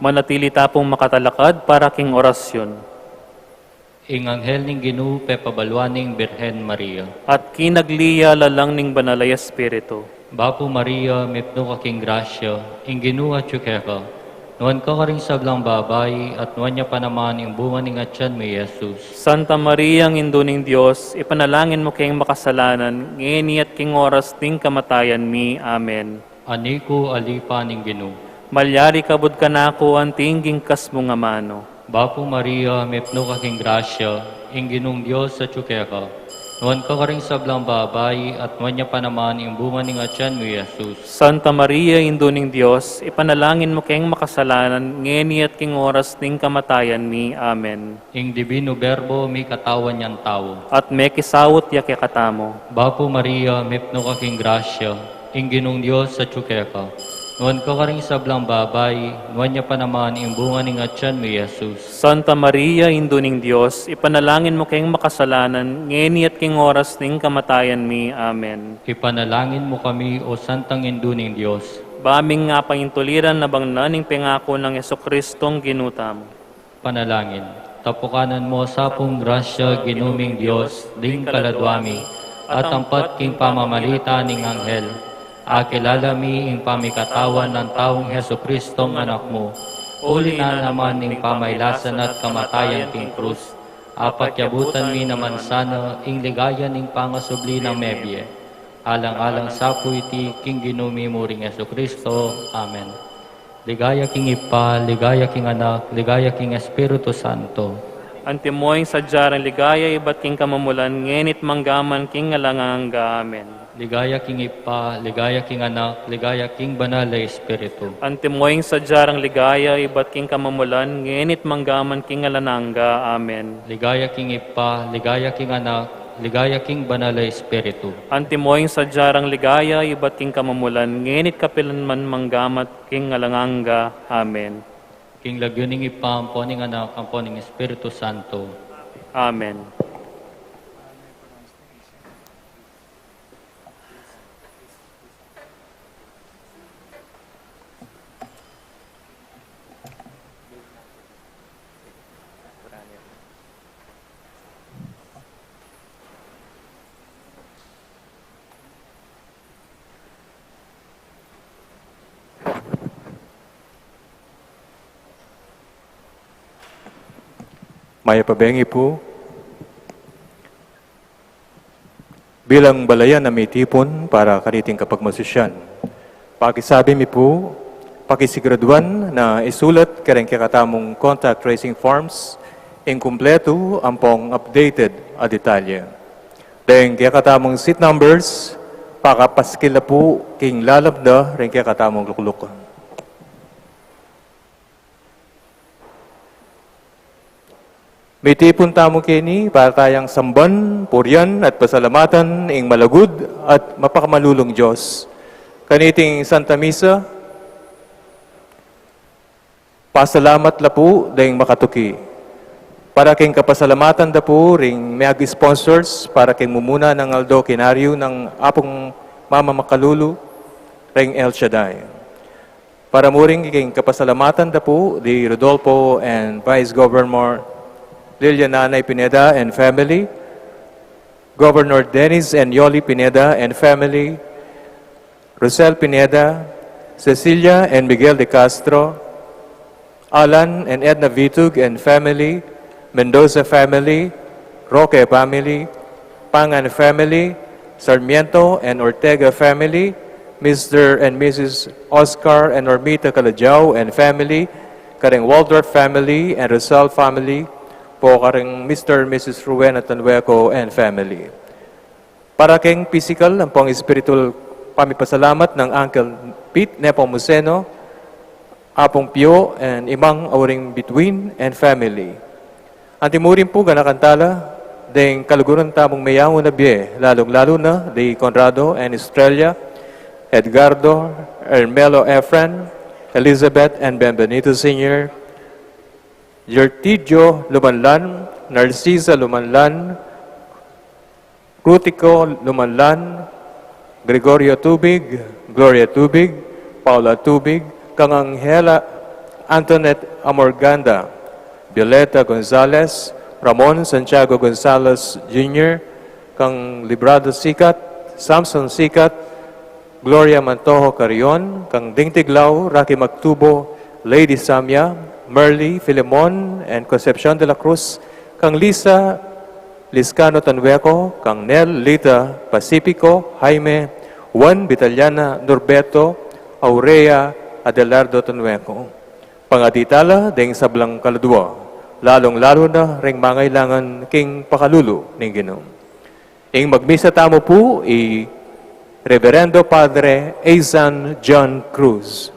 Manatili ta pung makatalakad para king orasyon. Ing anghel ning Ginu pepabaluan ning Birhen Maria. At kinagli ya lalang ning Banal a Espiritu. Bapu Maria, mipnu ka king grasya, ing Ginu atyu keka. Nuan ka karing sablang babai, at nuan ya pa naman ing bunga ning atyan mu, i Jesus. Santa Maria, Indu ning Dios, ipanalangin mu keng makasalanan, ngeni at king oras ning kamatayan mi. Amen. Ani ku, alipan ning Ginu. Malyari kabud kanaku anting ginkas mung amanu. Bapu Maria, mipnu ka king grasya, ing Ginung Dios atyu keka. Nuan ka karing sablang babai, at nuan ya pa naman ing bunga ning atyan mu, i Jesus. Santa Maria, Indu ning Dios, ipanalangin mu keng makasalanan, ngeni at king oras ning kamatayan mi. Amen. Ing Divino Verbo mikatawan yang tau. At mekisaut ya kekatamu. Bapu Maria, mipnu ka king grasya, ing Ginung Dios atyu keka. Nuan ka karing sablang babai, nuan ya pa naman ing bunga ning atyan mu, i Jesus. Santa Maria, Indu ning Dios, ipanalangin mu keng makasalanan, ngeni at king oras ning kamatayan mi. Amen. Ipanalangin mu kami, O Santang Indu ning Dios. Ba ming apaintuliran na bangnan ing pengaku nang Jesucristong Ginu tamu. Panalangin. Tapukanan mu sa pung grasya, Ginu ming Dios, ding kaladua mi, at ampat king pamamalita ning anghel, akilala mi ing pamikatawan nang taung Jesucristong Anak mu, uli na naman ning pamailasan at kamatayan king krus, apakyabutan mi naman sana ing ligaya ning pangasubli nang mebie. Alang-alang sa pu iti king Ginu mi mu ring Jesucristo. Amen. Ligaya king Ibpa, ligaya king Anak, ligaya king Espiritu Santo. Antimo ing sadya rang ligaya ibat king kamumulan, ngeni't manggaman king alang angga. Amen. Ligaya king Ibpa, ligaya king Anak, ligaya king Banal a Espiritu. Antimo ing sadya rang ligaya ibat king kamumulan, ngeni't manggaman king alang angga. Amen. Ligaya king Ibpa, ligaya king Anak, ligaya king Banal a Espiritu. Antimo ing sadya rang ligaya ibat king kamumulan, ngeni't kapilan man manggaman king alang angga. Amen. King lagyu ning Ibpa, ampo ning Anak, ampo ning Espiritu Santo. Amen. Mayap a bengi pu. Bilang balayan a mitipun para kaniting kapagmasusyan, pakisabi mi pu, pakisiguraduan na isulat kareng kekatamung contact tracing forms Ing kumpletu ampong updated a detalye. Deng kekatamung seat numbers, pakapaskil na pu king lalabda ring kekatamung lukluk. Mitipun tamu keni para tayang samban, purian, at pasalamatan ing malugud at mapakamalulung Dios. Kaniting Santa Misa, pasalamat la pu deng makatuki. Para king kapasalamatan da pu ring mag-sponsors para king mumuna nang aldo kinariu nang Apung Mama Makalulu ring El Shaddai. Para mu ring king kapasalamatan da pu di Rodolfo and Vice Governor Liliana Nay Pineda and family, Governor Dennis and Yoli Pineda and family, Rosel Pineda, Cecilia and Miguel de Castro, Alan and Edna Vitug and family, Mendoza family, Roque family, Pangan family, Sarmiento and Ortega family, Mister and Missus Oscar and Normita Calajao and family, karing Waldorf family and Rizal family, po karing Mister and Missus Rowena Tanhueco and family. Para king pisikal ampong espiritual pamipasalamat nang Uncle Pete Nepomuceno, Apung Pio, and Imang Auring Bituin and family. Anti mu rin pu ganakan tala deng kaluguran tamung meyangu na bie, lalung-lalu na di Conrado and Estrella, Edgardo, Ermelo Efren, Elizabeth and Benbenito Senior, Gertidio Lumanlan, Narcisa Lumanlan, Rutico Lumanlan, Gregorio Tubig, Gloria Tubig, Paula Tubig, kang Angela Antoinette Amorganda, Violeta Gonzalez, Ramon Santiago Gonzalez Junior, kang Librado Sikat, Samson Sikat, Gloria Mantojo Carrion, kang Ding Tiglao, Rocky Magtubo, Lady Samia, Merly, Filemon, and Concepcion de la Cruz, kang Lisa Liscano Tanhueco, kang Nel, Lita, Pacifico, Jaime, Juan, Vitaliana, Norberto, Aurea, Adelardo Tanhueco. Pangadi tala deng sablang kaladua, lalung-lalu na ring mangailangan king pakalulu ning Ginu. Ing magmisa tamu pu i Reverendo Padre Eisan John Cruz.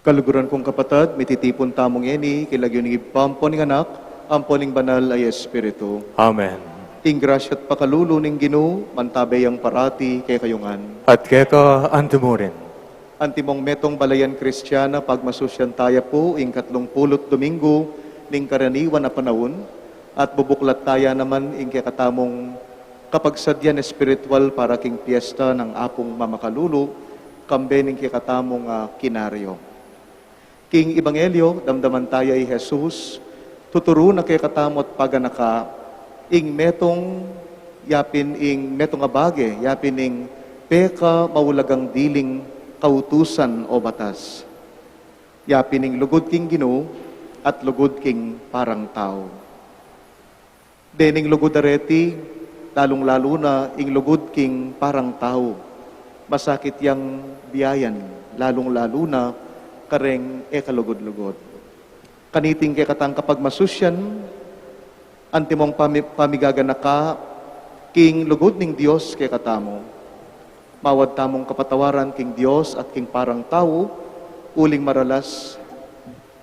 Kaluguran kung kapatad, mititipun tamu ngeni king lagyu ning Ibpa, ampo ning Anak, ampo ning Banal a Espiritu. Amen. Ing grasya at pakalulu ning Ginu mantabe yang parati kekayu ngan. At keka antimurin. Antimong metung balayan Kristiana, pagmasusyan taya pu ing katlung pulu't Domingo ning karaniwan a panaun, at bubuklat taya naman ing kekatamung kapagsadyan espiritual para king piesta nang Apung Mamakalulu, kambe ning kekatamung, ah, kinaryo. King Ebanghelyo, damdaman taya i Jesus, tuturu na kekatamu at paganaka ing metung, yapin ing metung a bage, yapin ing pekamaulagang diling kautusan o batas. Yapin ing lugud king Ginu at lugud king parang tau. Dening lugud a reti, lalung-lalu na ing lugud king parang tau, masakit yang biayan, lalung-lalu na kareng e kalugud-lugud. Kaniting kekatang kapagmasusyan, antimong pami-, pamigaganaka king lugud ning Dios kekatamu. Mawad tamung kapatawaran king Dios at king parang tau, uling maralas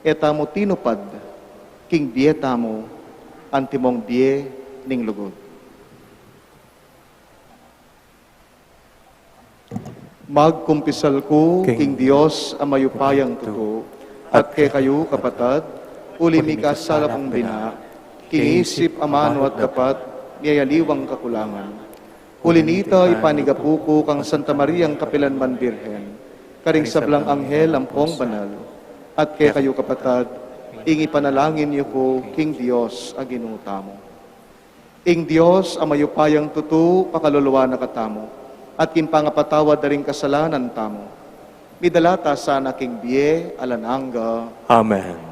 e tamu tinupad king bie tamu antimong bie ning lugud. Magkumpisal ku king Dios a mayupayang tutu, at kekayu, kapatad, uli mikasala kung bina, king isip, amanu at dapat, miyayaliwang kakulangan. Uli nita, ipanigapu ku kang Santa Mariang kapilanman Birhen, karing sablang anghel ampong banal, at kekayu, kapatad, ing ipanalangin yu ku king Dios a Ginu tamu. Ing Dios a mayupayang tutu pakaluluan na katamu, at king pangapatawad da ring kasalanan tamu, midala ta sana king bie alang angga. Amen.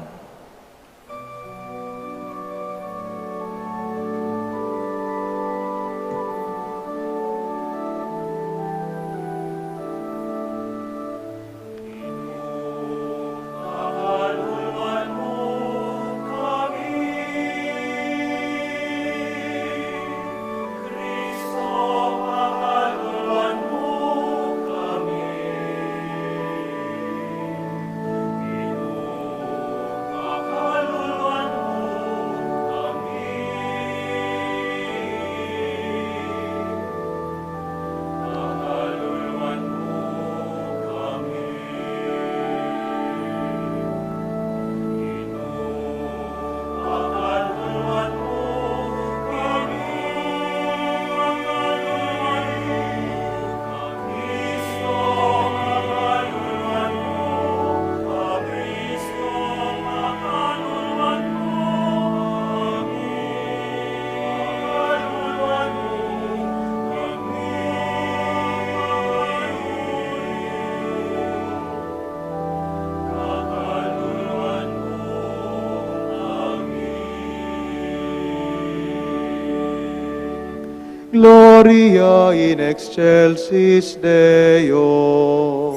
Gloria in excelsis Deo.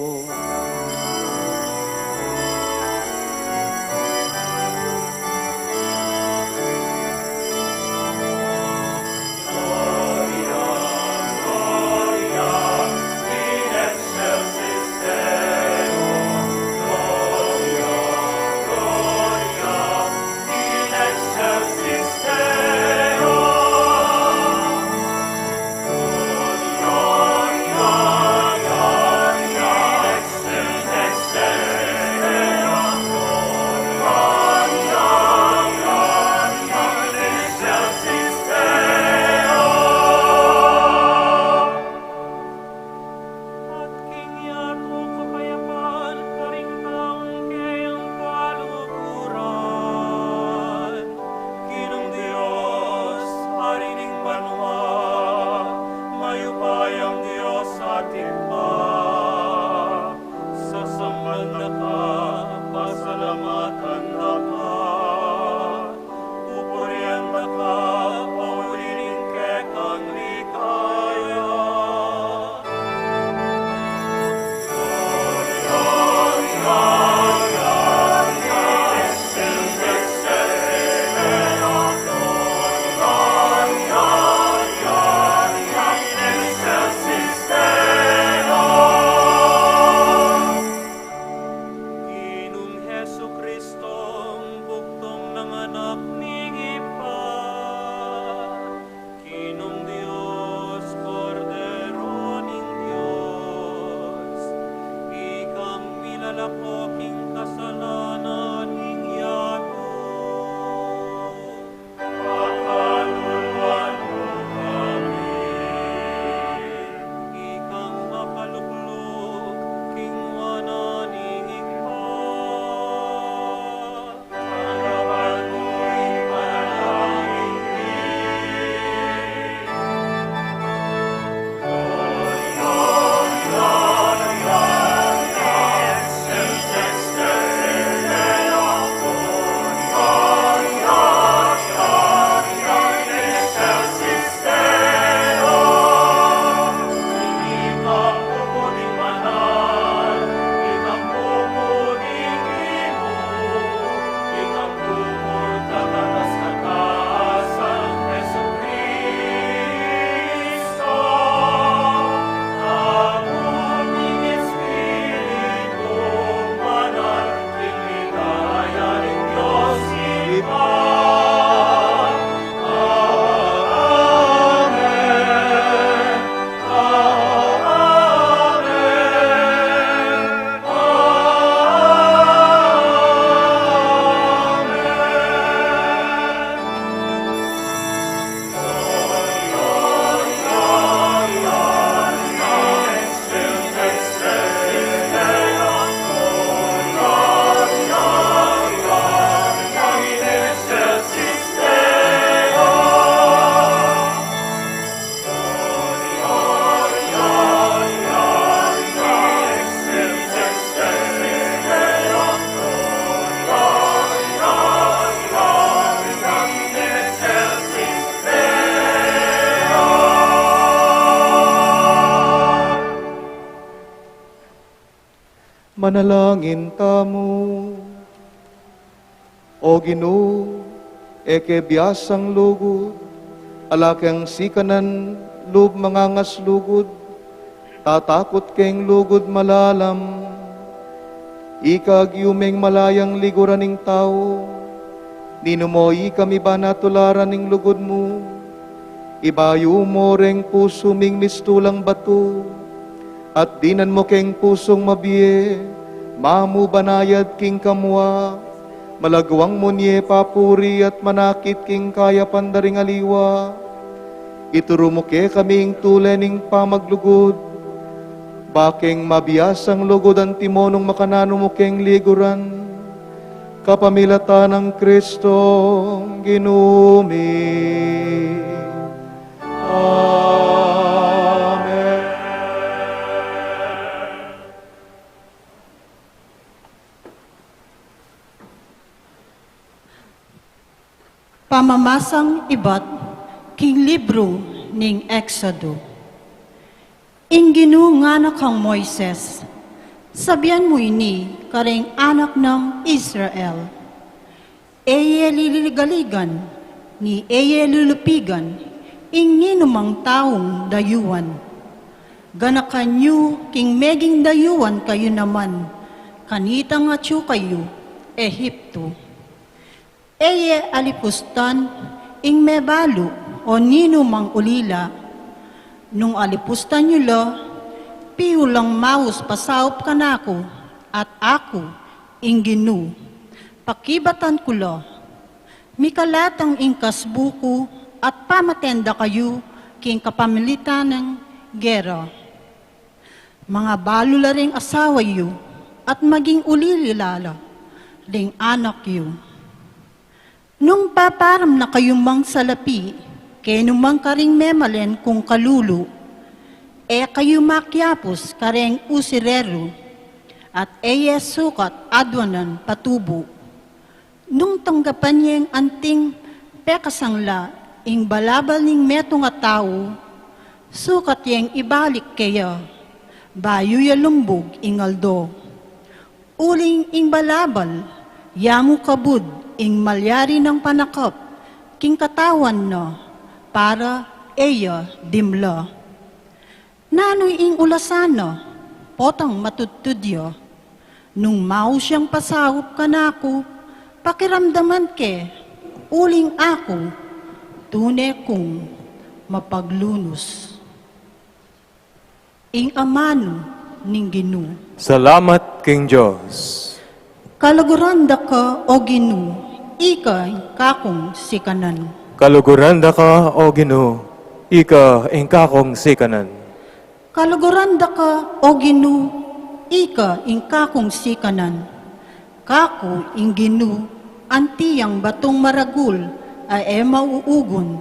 At king yatu kapayapan karing taung keyang kaluguran. Ginung Dios, Ari ning banua, mayupayang Dios atin pa. Sasamban da ka, pasalamatan da ka, pupurian da ka, pauli ning kekang ligaya. Manalangin tamu. O Ginu, e ke biasang lugud, ala keng sikanan lub mangangas lugud, tatakut keng lugud malalam. Ika agyumeng malayang liguran ing tau, ninu mo ikami ba natularan ning lugud mu, ibayu mo reng pusu ming mistulang batu, at dinan mo keng pusung mabie, mamu banayad king kamua, malagwang mo nie papuri at manakit king kayapan da ring aliwa. Ituru mu kekami ing tule ning pamaglugud, bakeng mabiasang lugud anti mo nung makananu mu keng liguran, kapamilatan nang Kristong Ginu mi. Amen. Pamamasang ibat king libru ning Exodo. Ing Ginu ngana kang Moises, sabian mu ini karing anak nang Israel, e ye liligaligan, ni e ye lulupigan, ing ninumang taung dayuan. Ganakan yu king meging dayuan kayu naman, kanitang atyu kayu Ehipto. E ye alipustan ing mebalu o ninumang ulila. Nung alipustan yu la, piu lang maus pasaup kanaku, at aku, ing Ginu, pakibatan ku la. Mikalatang ing kasbu ku at pamaten da kayu king kapamilitan nang gera. Mangabalu la ring asawa yu, at maging ulila la ring anak yu. Nung paparam na kayu mang salapi kenu mang karing memalen kung kalulu, e kayu makiapus kareng usireru, at e ye sukat aduanan patubu. Nung tanggapan yeng anting pekasangla ing balabal ning metung a tau, sukat yeng ibalik keya, bayu ya lumbug ing aldo. Uling ing balabal, ya mu kabud ing malyari nang panakap king katawan na, para e ya dimla. Nanu ing ulasan na, potang matudtud ya? Nung maus yang pasaup kanaku, pakiramdaman ke, uling aku, tune kung mapaglunus. Ing amanu ning Ginu. Salamat king Dios. Kaluguran da ka, o Ginu, ika ing kakung sikanan. Kaluguran da ka, o Ginu, ika ing kakung sikanan. Kaluguran da ka, o Ginu, ika ing kakung sikanan. Kaku ing Ginu, anti yang batung maragul a e mauugun,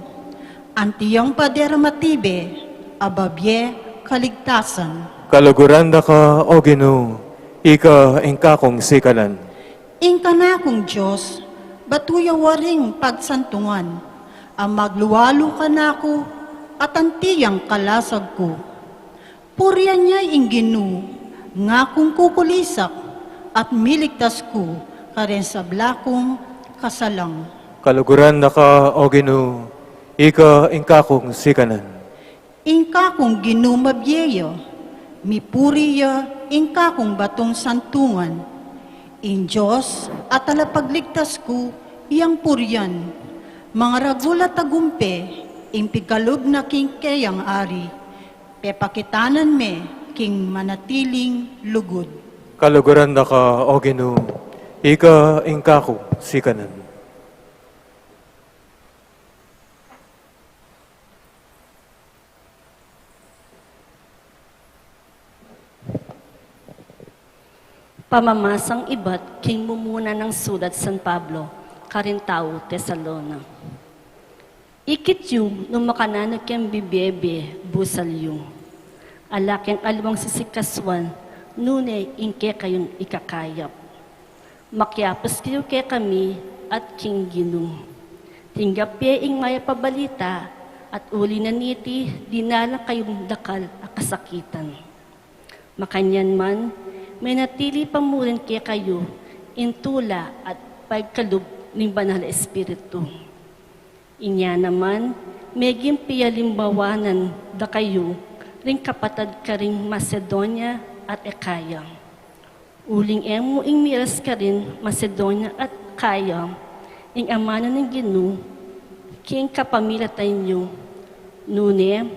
anti yang pader a matibe a babie kaligtasan. Kaluguran da ka, o Ginu, ika ing kakung sikanan. Ing kanakung Dios, batu ya waring pagsantungan, a maglualu kanaku, at anti yang kalasag ku. Purian ya ing Ginu, ngakung kukulisak, at miligtas ku karing sabla kung kasalang. Kaluguran da ka, o Ginu, ika ing kakung sikanan. Ing kakung Ginu mabie ya, mipuri ya ing kakung batung santungan. Ing Dios a talapagligtas ku, yang purian, mangaragul a tagumpe ing pikalub na king keyang ari, pepakitanan me king manatiling lugud. Kaluguran da ka, o Ginu, ika ing kakung sikanan. Pamamasang ibat king mumuna nang sulat San Pablo karing tau Tesalona. Ikit yu nung makananu keng bibie-bie busal yu. Ala keng aliwang sisikasuan, nune ing kekayung ikakayap. Makiapus kayu kekami at king Ginu. Tinggap ye ing mayap a balita, at uli na niti, dinalan kayung dakal a kasakitan. Makanyan man, Menatili pa murin kekayu ing tula at pagkalub ning Banal a Espiritu. Inya naman, meging pialimbawanan da kayu ring kapatad karing Macedonia at Acaya. Uling e mu ing miras karin Macedonia at Acaya ing amanu ning Ginu king kapamilatan yu, nune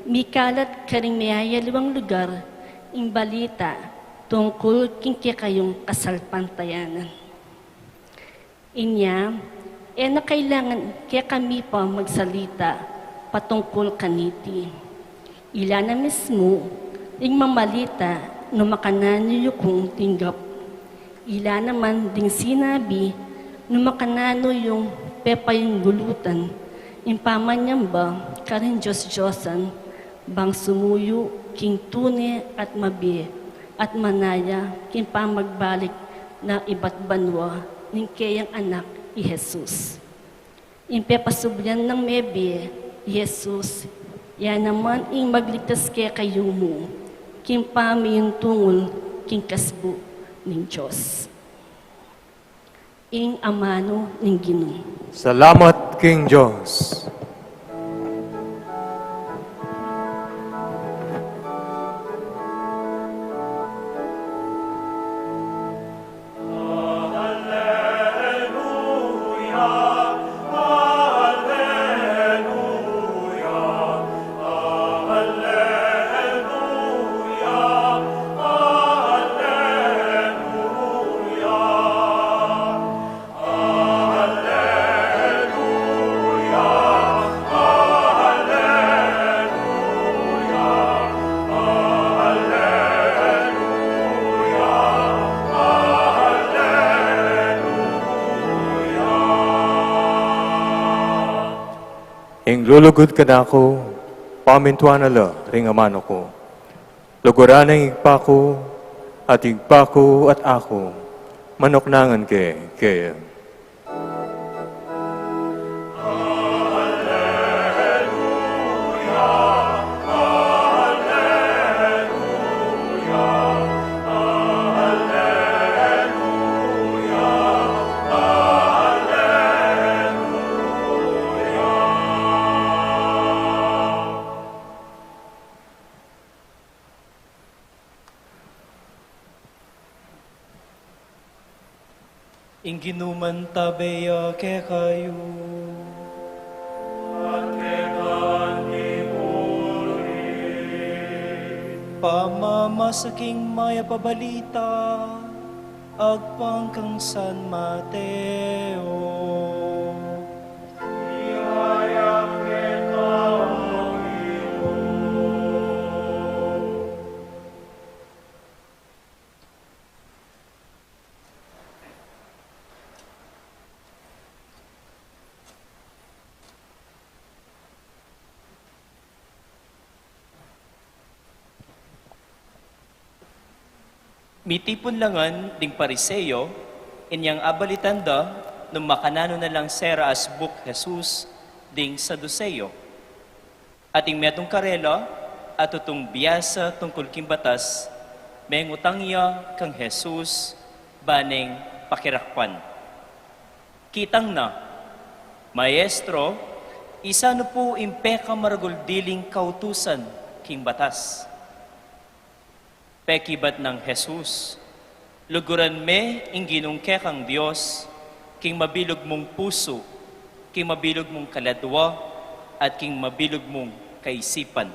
mikalat karing mayayaliwang lugar ing balita tungkul king kekayung kasalpantayanan. Inya, e na kailangan kekami pa magsalita patungkul kaniti. Ila na mismu ring mamalita nung makananu yu kung tinggap. Ila naman ding sinabi nung makananu yung pepayunggulutan ing pamanyamba karing dios-diosan bang sumuyu king tune at mabie at manaya king pamagbalik na ibat banua ning keyang Anak, i Jesus. Ing pepasublian nang mebie, i Jesus, ya naman ing magligtas kekayu mu king pamiyuntungul king kasbu ning Dios. Ing amanu ning Ginu. Salamat king Dios. Ing lulugud kanaku, pamintuan na la ring amanu ku. Luguran na ing Ibpa ku, at ing Ibpa ku at aku, manuknangan ke kaya. Ing Ginu mantabe ya kekayu. At keka naman. Pamamasa king Mayap a Balita agpang kang San Mateo. Iyaya keka, O Ginu. Mitipun la ngan ding Pariseo, inyang abalitan da nung makananu na lang sera asbuk Jesus ding Saduseo. At ing metung karela a tutung biasa tungkul king batas, mengutang ya kang Jesus ba neng pakirakpan. Kitang na, Maestro, isanu pu ing pekamaragul diling kautusan king batas? Pekibat nang Jesus, luguran me ing Ginung kekang Dios king mabilug mung pusu, king mabilug mung kaladua, at king mabilug mung kaisipan.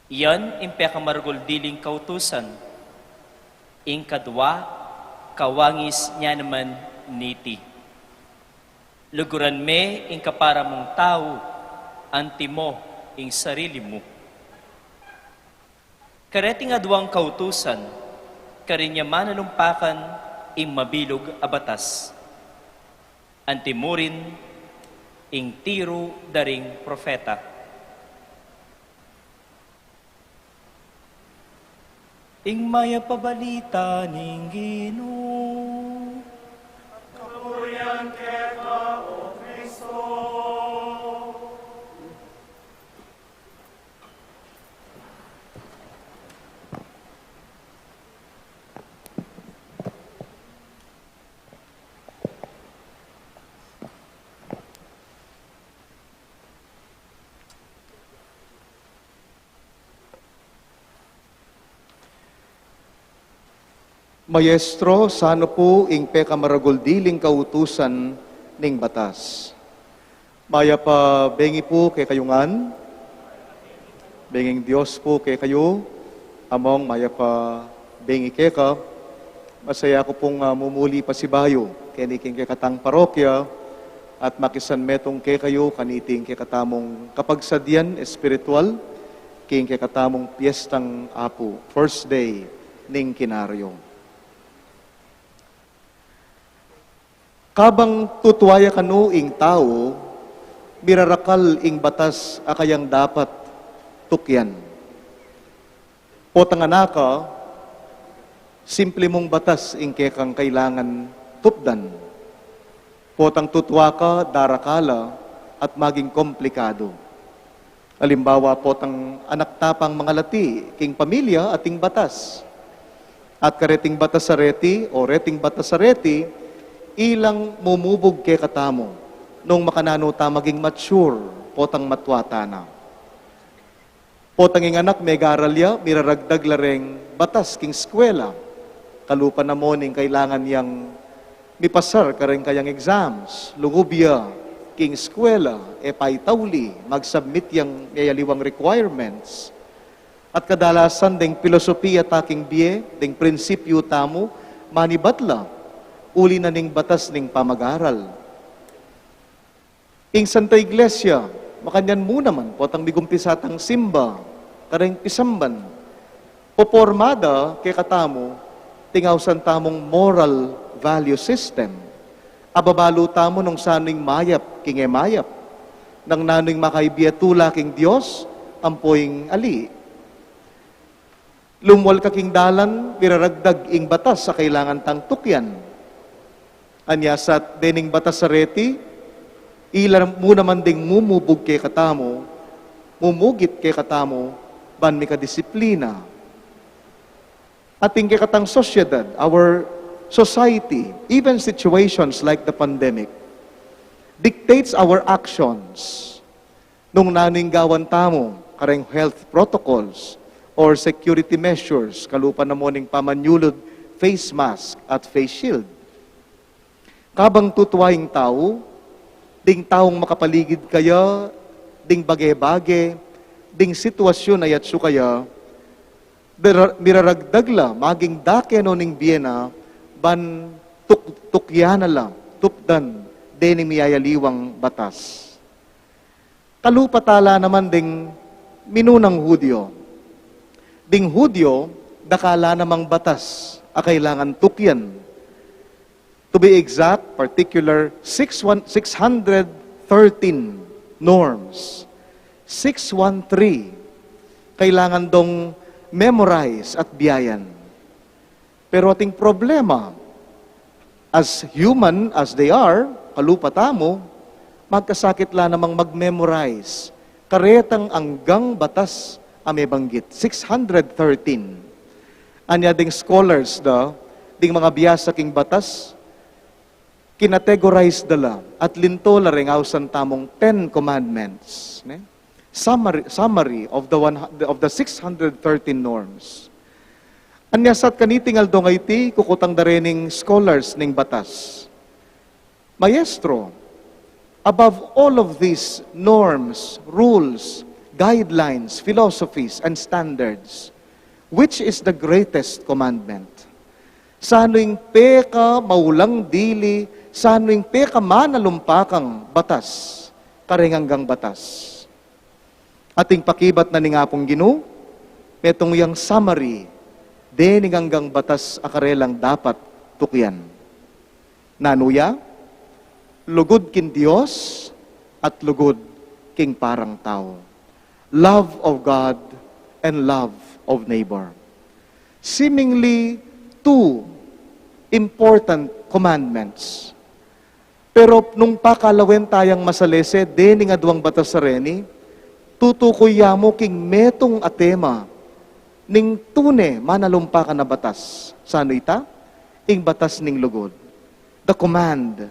Iyan ing pekamaragul diling kautusan. Ing kadua, kawangis nya naman niti. Luguran me ing kapara mung tau, antimo ing sarili mu. Kareting aduang kautusan, karin ya manalumpakan ing mabilug a batas. Antimo rin ing tiru da ring propeta. Ing Mayap a Balita ning Ginu. Kapurian keka, O Kristo. Maestro, sanu pu ing pekamaragul diling kautusan ning batas? Mayap a bengi pu kekayu ngan. Benging Dios pu kekayu. Among, mayap a bengi keka. Masaya ku pung, ah, mumuli pasibayu keni king kekatang parokya at makisanmetung kekayu kaniting kekatamung kapagsadyan espiritual king kekatamung Piestang Apu, first day ning Kinaryo. Kabang tutuaya kanu ing tau, mirarakal ing batas a kayang dapat tukyan. Potang anaka, simple mung batas ing kekang kailangan tupdan. Potang tutua ka, darakal la at maging komplikadu. Alimbawa, potang anak ta pang mangalati king pamilya at ing batas. At kareting batas a reti o reting batas a reti, ilang mumubug kekatamu nung makananu ta maging mature, potang matua ta na. Potang ing anak megaral ya, miraragdag la reng batas king eskwela. Kalupa na mo ning kailangan yang mipasar kareng kayang exams, lungub ya king eskwela, e pa itauli, mag-submit yang miyayaliwang requirements. At kadalasan deng pilosopiya ta king bie, deng prinsipyu tamu, manibat la, uli na ning batas ning pamagaral. Ing Santa Iglesia, makanyan mu naman, potang migumpisa tang simba, kareng pisamban, poporma da kekatamu, ting ausan tamung moral value system. Ababalu tamu nung sanu ing mayap, king e mayap. Nang nanu ing makaibie tula king Dios, ampo ing ali. Lumwal ka king dalan, miraragdag ing batas a kailangan tang tukyan. Anya sat dening batas a reti, ila mu naman ding mumubug kekatamu, mumugit kekatamu, ban mikadisiplina. Ating kekatang sosyedad, our society, even situations like the pandemic, dictates our actions. Nung nanu ing gawan tamu, kareng health protocols or security measures, kalupa na mo ning pamanyulud, face mask at face shield. Kabang tutua ing tau, ding taung makapaligid kaya, ding bage-bage, ding sitwasyun a yatsu kaya, dara-, miraragdag la, maging dake no ning bie na, ban tuk-, tukyan na la, tupdan, dening miyayaliwang batas. Kalupa ta la naman ding minunang Hudyo. Ding Hudyo, dakal la namang batas a kailangan tukyan. To be exact, particular, six one, six hundred thirteen norms. Six one three, kailangan dong memorize at biayan. Pero ating problema, as human as they are, kalupa tamu, magkasakit la namang mag-memorize karetang anggang batas a mebanggit, six hundred thirteen. Anya ding scholars da, ding mangabiasa king batas, kinategorize da la at linto la reng ausan tamung Ten Commandments, ne? Summary, summary of the one hu-, of the six hundred thirteen norms. Anya sat kaniting aldo ngeti, kukutang da rening scholars ning batas, "Maestro, above all of these norms, rules, guidelines, philosophies, and standards, which is the greatest commandment?" Sanu ing pekamaulang dili, sanu ing pekamanalumpakang batas kareng anggang batas? Ating pakibat na ning Apung Ginu, metung yang summary dening anggang batas a karelang dapat tukyan. Nanu ya? Lugud king Dios at lugud king parang tau. Love of God and love of neighbor. Seemingly two important commandments. Pero nung pakalawen tayang masalese dening aduang batas a reni, tutukuy ya mu king metung a tema ning tune manalumpakan a batas. Sanu ita? Ing batas ning lugud. The command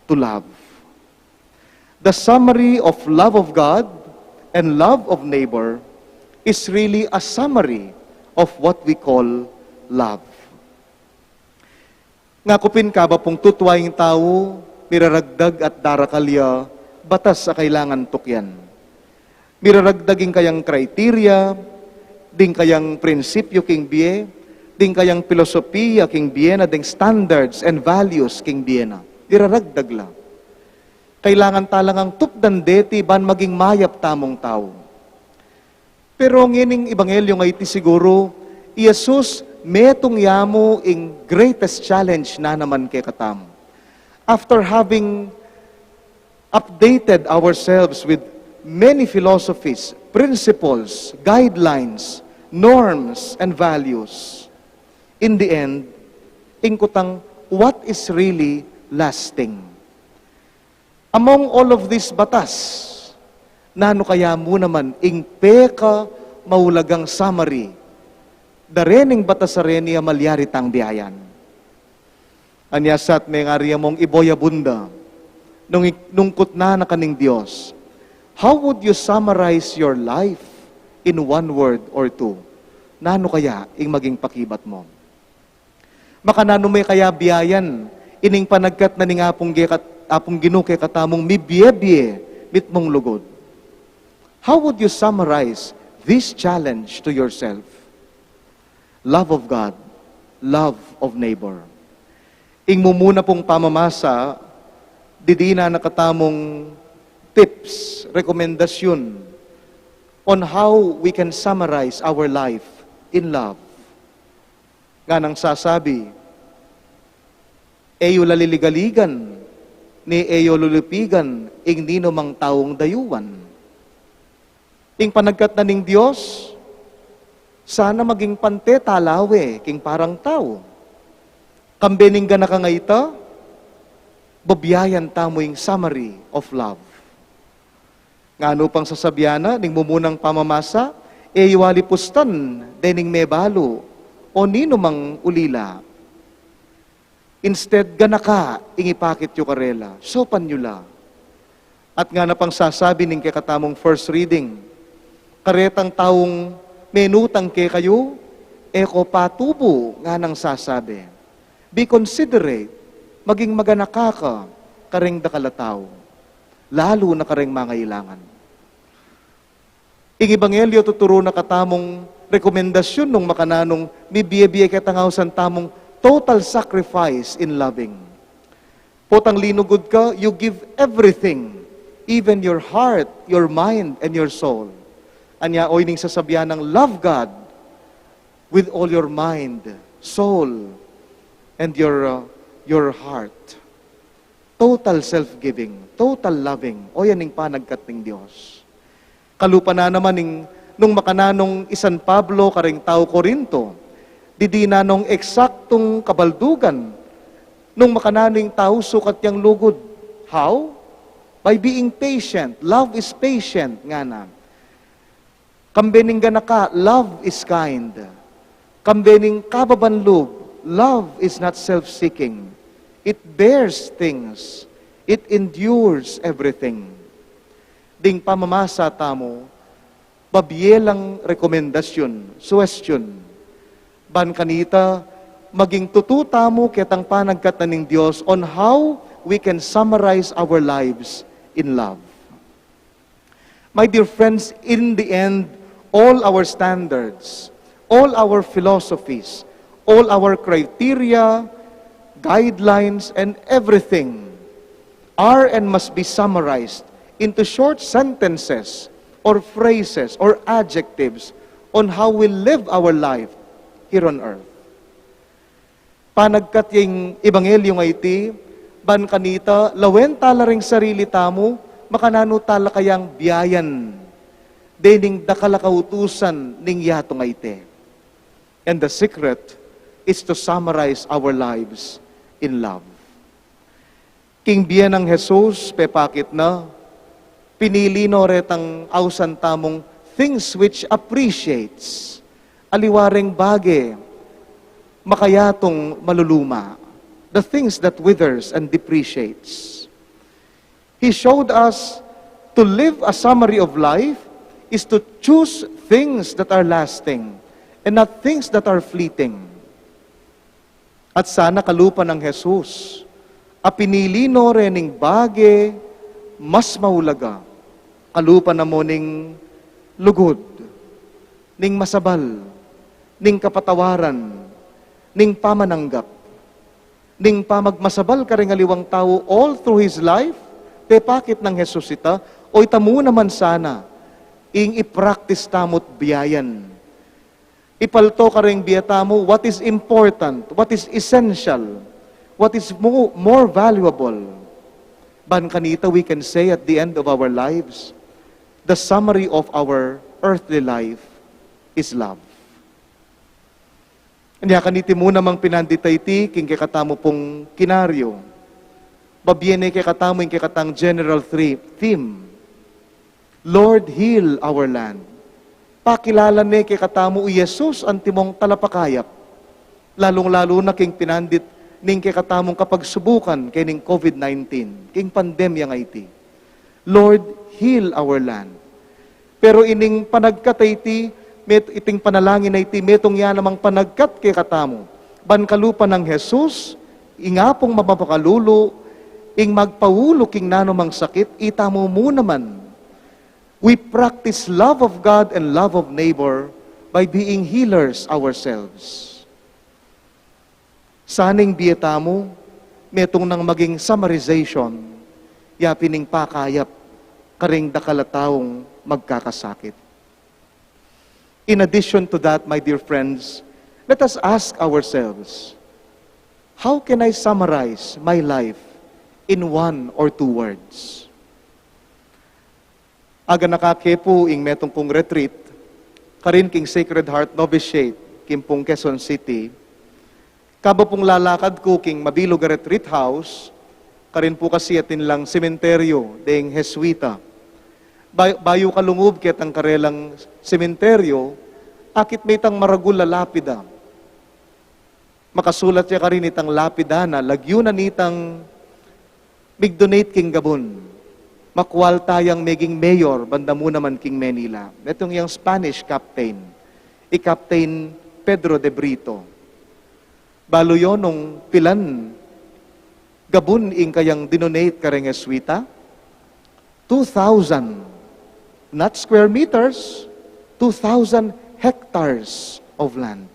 to love. The summary of love of God and love of neighbor is really a summary of what we call love. Nga ku pin kaba pung tutua ing tau, miraragdag at darakal ya batas a kailangan tukyan. Miraragdag ing kayang criteria, ding kayang prinsipyu king bie, ding kayang pilosopiya king bie na, ding standards and values king bie na. Miraragdag la. Kailangan talang tupdan deti ban maging mayap tamung tau. Pero ngening ebanghelyo a iti siguru, i Jesus metung ya mu ing greatest challenge na naman kekatamu. After having updated ourselves with many philosophies, principles, guidelines, norms, and values, in the end, ing kutang, what is really lasting? Among all of this batas, nanu kaya mu naman ing pekamaulagang summary da rening batas a reni a malyari tang biayan? Anya sat mengari mung iboy a bunda, nung ik-, nung kutnan na ka ning Dios, "How would you summarize your life in one word or two?" Nanu kaya ing maging pakibat mu? Makananu me kaya biayan ining panagkat na ning Apung, Apung Ginu kekatamung mibie-bie mitmung lugud? How would you summarize this challenge to yourself? Love of God, love of neighbor. Ing mumuna pung pamamasa, didinan na katamung tips, rekomendasyun on how we can summarize our life in love. Nganang sasabi, "E yu laliligaligan, ni e yu lulupigan ing ninumang taung dayuan." Ing panagkat na ning Dios, sana maging pante talawe king parang tau. Kambe ning ganaka nga ita, babiayan tamu ing summary of love. Nganu pang sasabian na ning mumunang pamamasa, "E yu alipustan dening mebalu o ninumang ulila." Instead, ganaka ing ipakit yu karela, saupan yu la. At ngana pang sasabi ning kekatamung first reading, "Karetang taung menutang kekayu, e ko patubu," nganang sasabi. Be considerate, maging maganaka ka kareng dakal a tau, lalu na kareng mangailangan. Ing ebanghelyo tuturu na katamung rekomendasyun nung makananung mibie-bie ketang ausan tamung total sacrifice in loving. Potang linugud ka, you give everything, even your heart, your mind, and your soul. Anya, oy, ning sasabian nang love God with all your mind, soul, and your, uh, your heart. Total self-giving, total loving, o yan ing panagkat ning Dios. Kalupa na naman ing nung makananung i San Pablo kareng tau Corinto, didinan nung eksaktung kabaldugan nung makananu ing tau sukat yang lugud. How? By being patient. Love is patient, ngana. Kambe ning ganaka, love is kind. Kambe ning kababan lub, love is not self-seeking. It bears things. It endures everything. Ding pamamasa tamu, babie lang rekomendasyun, suwestyon. Ban kanita, maging tutu tamu ketang panagkat na ning Dios on how we can summarize our lives in love. My dear friends, in the end, all our standards, all our philosophies, all our criteria, guidelines, and everything are and must be summarized into short sentences or phrases or adjectives on how we live our life here on earth. Panagkat ya ing ebanghelyo a iti, ban kanita, lawen tala ring sarili tamu, makananu tala kayang biayan dening dakal a kautusan ning yatu a iti. And the secret is to summarize our lives in love. King bie nang Jesus, pepakit na, pinili no retang ausan tamung things which appreciates, aliwa reng bage makayatung maluluma, the things that withers and depreciates. He showed us to live a summary of life is to choose things that are lasting and not things that are fleeting. At sana kalupa nang Jesus, a pinili no rening bage mas maulaga, kalupa na mo ning lugud, ning masabal, ning kapatawaran, ning pamananggap, ning pamagmasabal karing aliwang tau all through his life, pepakit nang Jesus ita, o ita mu naman sana, ing i-practice tamu't biayan. Ipalto karing bie tamu what is important, what is essential, what is mo-, more valuable. Ban kanita, we can say at the end of our lives, the summary of our earthly life is love. Anya kaniti mu namang pinandit a iti, king kekatamu pung kinaryo. Babie ne kekatamu ing kekatang general thre-, theme. Lord, heal our land. Pakilala ne kekatamu i Jesus antimong talapakayap. Lalung-lalu na king pinandit ning kekatamung kapagsubukan kening COVID nineteen, king pandemya nga iti. Lord, heal our land. Pero ining panagkat a iti, met-, iting panalangin a iti, metung ya namang panagkat kekatamu. Ban kalupa nang Jesus, ing Apung mamapakalulu, ing magpaulu king nanumang sakit, itamu mu naman. We practice love of God and love of neighbor by being healers ourselves. Sana ing bie tamu, metung nang maging summarization, ya pin ing pakayap karing dakal a taung magkakasakit. In addition to that, my dear friends, let us ask ourselves, "How can I summarize my life in one or two words?" Aga na ka ke pu ing metung kung retreat, karin king Sacred Heart Novitiate, king pung Quezon City, kaba pung lalakad ku king mabilug a retreat house, karin pu kasi atin lang sementeryo deng Jesuita. Bay-, bayu ka lungub ketang karelang sementeryo, akit me itang maragul a lapida. Makasulat ya karin itang lapida na, lagyu na nitang mig-donate king gabun. Makwal tayang meging mayor, banda mu naman king Manila. Itong yang Spanish captain, i Captain Pedro de Brito. Balu yu nung pilan gabun ing kayang dinonate kareng Jesuita? Two thousand, not square meters, two thousand hectares of land.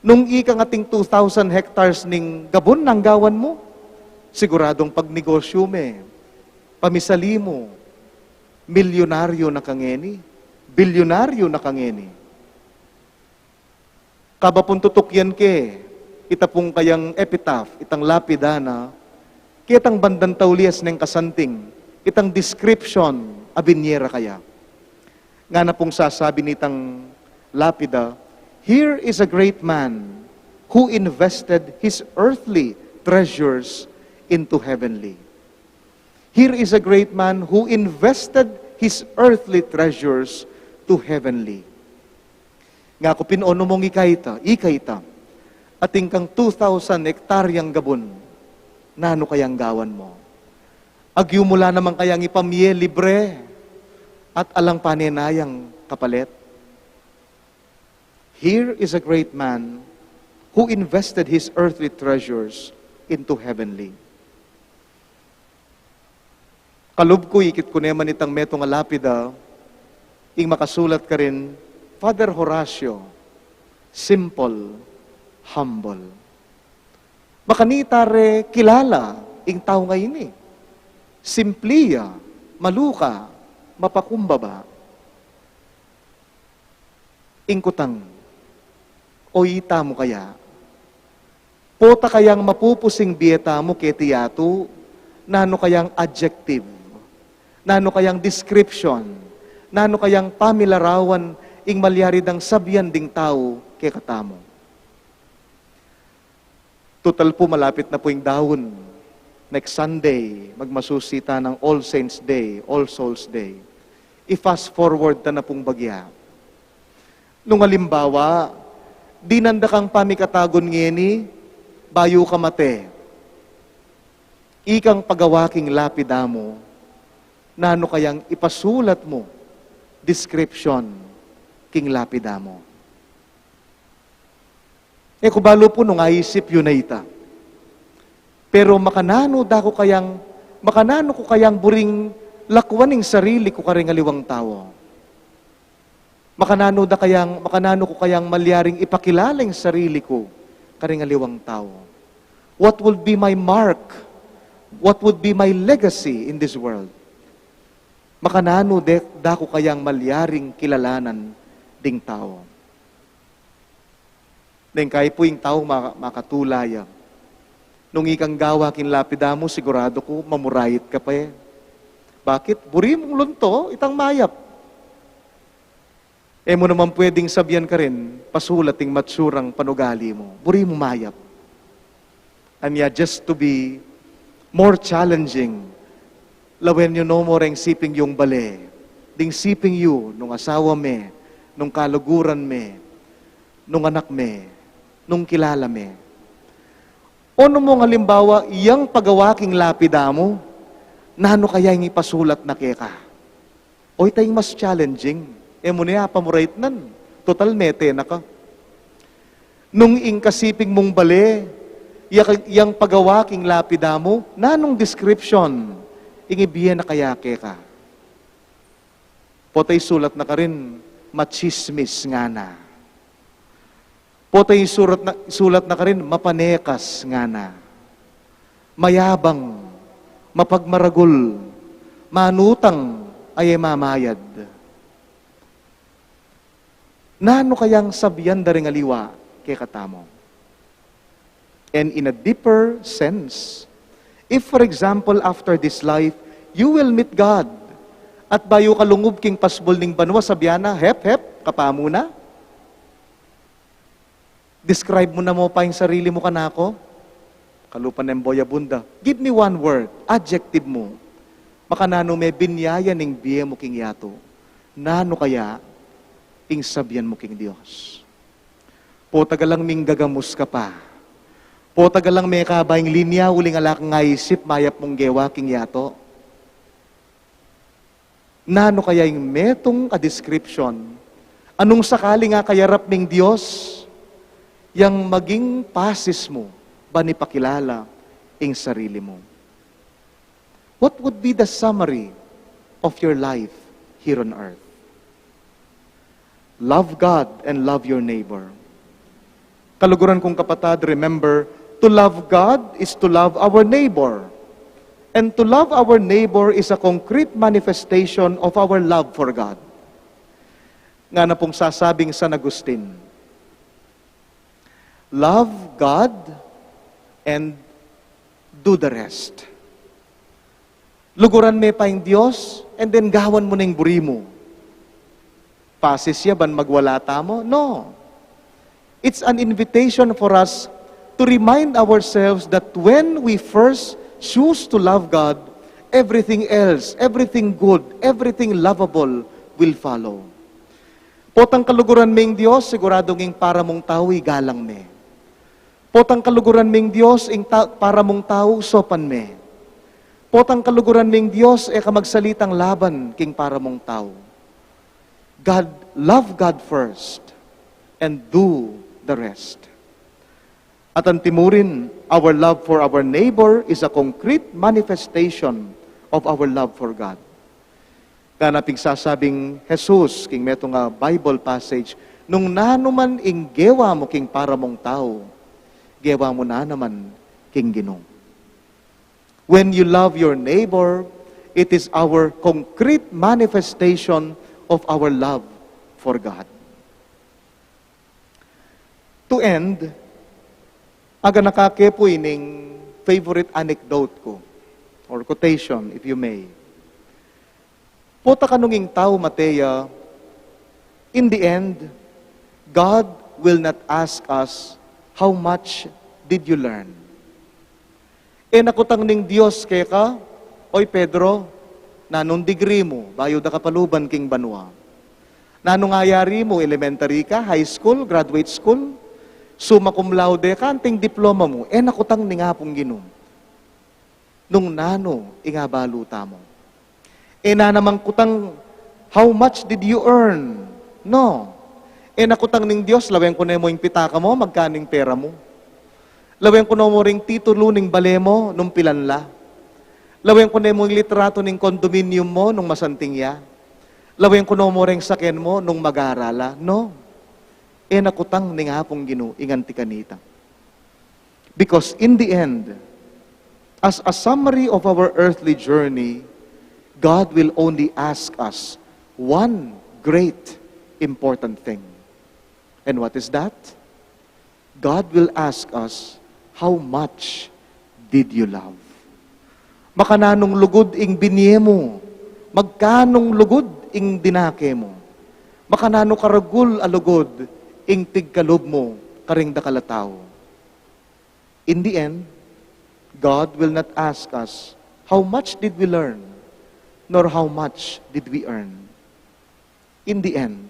Nung ikang ating two thousand hectares ning gabun nang gawan mu, siguradung pagnegosyu me, pamisali mu, milyonaryo na ka ngeni, bilyonaryo na ka ngeni. Kaba pung tutukyan ke, ita pung kayang epitaph, itang lapida na, ketang bandang taulias neng kasanting, itang description a binie ra kaya. Ngana pung sasabi nitang lapida, "Here is a great man who invested his earthly treasures into heavenly." Here is a great man who invested his earthly treasures to heavenly. Nga ku pin, o nu mung ika ita, ika ita, atin kang two thousand hektaryang gabun, nanu kayang gawan mu? Agyu mu la naman kayang ipamie libre at alang panenayang kapalit? Here is a great man who invested his earthly treasures into heavenly. Kalub ku, ikit ku ne man itang metung a lapida, ing makasulat karin, Father Horacio, simple, humble. Makanita re kilala ing tau ngeni. Simpli ya, maluka, mapakumbaba. Ing kutang, o itamu kaya? Pota kayang mapupus ing bie tamu keti yatu, nanu kayang adjective, nanu kayang description, nanu kayang pamilarawan ing malyari dang sabian ding tau kekatamu? Tutal pu, malapit na pu ing daun. Next Sunday, magmasusi ta ng All Saints Day, All Souls Day. I-fast forward ta na pung bagya. Nung alimbawa, dinan da kang pamikatagun ngeni, bayu ka mate. Ikang pagawa king lapida mu, nanu kayang ipasulat mu, description, king lapida mu? E ku balu pu nung aisip yu na ita. Pero makananu da ku kayang, makananu ku kayang buring lakwan ing sarili ku karing aliwang tau? Makananu da kayang, makananu ku kayang malyaring ipakilala ing sarili ku karing aliwang tau? What would be my mark? What would be my legacy in this world? Makananu de, da ku kayang malyaring kilalanan ding tau? Neng kayi pu ing tau ma-, makatula ya. Nung ikang gawa king lapida mu, siguradu ku, mamurayit ka pa e. Bakit? Buri mung lunto itang mayap. E mu naman pwedeng sabian karin, pasulat ing matsurang panugali mu. Buri mu mayap. Anya, just to be more challenging, lawen yu no mu reng siping yung bale, ding siping yu nung asawa me, nung kaluguran me, nung anak me, nung kilala me. O nung mung alimbawa, yang pagawa king lapida mu, nanu kaya ing ipasulat na keka? O ita ing mas challenging. E mu ne apamuraitnan. Total, mete na ka. Nung ing kasiping mung bale, ya-, yang pagawa king lapida mu, nanung description ing ibie na kaya keka? Potang isulat na karin, machismis ngana. Potang isulat na, isulat na karin, mapanekas ngana. Mayabang, mapagmaragul, manutang, a e mamayad. Nanu kayang sabian da ring aliwa kekatamu? And in a deeper sense, if, for example, after this life, you will meet God, at bayu ka lungub king pasbul ning banua, sabian na, "Hep, hep, kapamu na. Describe mu namu pa ing sarili mu kanaku." Kalupa neng boy a bunda, "Give me one word, adjective mu. Makananu me binyaya ning bie mu king yatu? Nanu kaya ing sabian mu king Dios?" Potang alang minggagamus ka pa. Potang alang mekaba ing linya, uling ala kang aisip mayap mung gewa king yatu. Nanu kaya ing metung a description? Nung sakaling akayarap meng Dios, yang maging pasis mu ban ipakilala ing sarili mu? What would be the summary of your life here on earth? Love God and love your neighbor. Kaluguran kung kapatad, remember, to love God is to love our neighbor. And to love our neighbor is a concrete manifestation of our love for God. Ngana pung sasabing San Agustin, "Love God and do the rest." Luguran me pa ing Dios, and then gawan mu na ing buri mu. Pasis ya ban magwala tamu? No. It's an invitation for us to remind ourselves that when we first choose to love God, everything else, everything good, everything lovable will follow. Potang kaluguran me ing Dios, siguradung ing para mung tau igalang me. Potang kaluguran me ing Dios, ing ta-, para mung tau saupan me. Potang kaluguran me ing Dios, e ka magsalitang laban king para mung tau. God, love God first and do the rest. At antimurin, our love for our neighbor is a concrete manifestation of our love for God. Ngana pin sasabing Jesus king metung a Bible passage, "Nung nanu man ing gewa mu king para mung tau, gewa mu na naman king Ginu." When you love your neighbor, it is our concrete manifestation of our love for God. To end, aganaka ke pu ining favorite anecdote ku, or quotation, if you may. Pota kanung ing tau mate ya, in the end, God will not ask us, "How much did you learn?" E na kutang ning Dios keka, "Oy Pedro, nanung degree mu bayu da ka paluban king banua? Nanung ayari mu, elementary ka, high school, graduate school, summa cum laude ka, anting diploma mu?" E na kutang ning Apung Ginu. Nung nanu ing abalu tamu? E na naman kutang, "How much did you earn?" No. E na kutang ning Dios, lawen ku ne mu ing pitaka mu, magkanu ing pera mu. Lawen ku ne mu ring titulu ning bale mu, nung pilan la. Lawen ku ne mu ing litratu ning condominium mu, nung masanting ya. Lawen ku ne mu ring saken mu, nung magara la. No. E na kutang ning Apung Ginu ing anti kanita. Because in the end, as a summary of our earthly journey, God will only ask us one great important thing. And what is that? God will ask us, "How much did you love?" Makananung lugud ing binie mu, magkanung lugud ing dinake mu, makananu karagul a lugud ing pigkalub mu karing dakal a tau. In the end, God will not ask us, "How much did we learn?" nor, "How much did we earn?" In the end,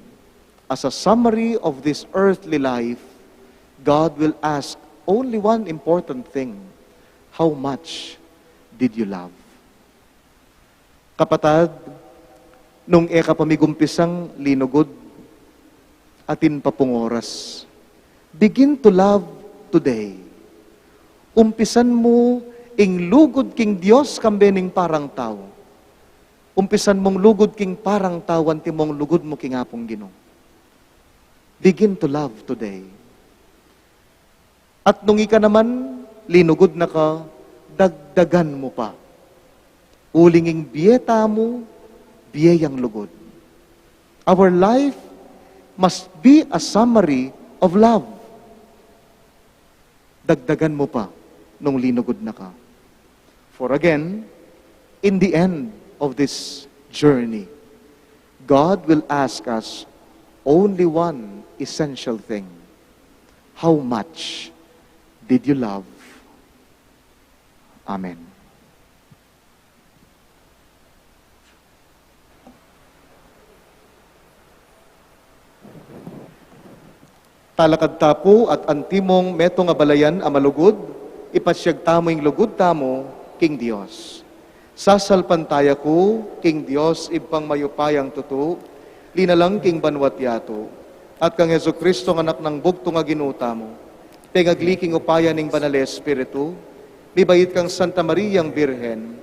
as a summary of this earthly life, God will ask only one important thing, "How much did you love?" Kapatad, nung e ka pa migumpisang linugud, atin pa pung oras. Begin to love today. Umpisan mu ing lugud king Dios kambe ning parang tau. Umpisan mung lugud king parang tau, antimong lugud mu king Apung Ginu. Begin to love today. At nung ika naman, linugud na ka, dagdagan mu pa. Uling ing bie tamu, bie yang lugud. Our life must be a summary of love. Dagdagan mu pa nung linugud na ka. For again, in the end of this journey, God will ask us only one essential thing. "How much did you love?" Amen. Talakad ta pu at antimong metung a balayan a malugud, ipasyag tamu ing lugud tamu king Dios. Sasalpantaya ku king Dios Ibpang mayupayang tutu, linalang king banua't yatu, at kang Jesucristo a Anak nang bugtung a Ginu tamu, pengagli king upaya ning Banal a Espiritu, mibait kang Santa Mariang Birhen,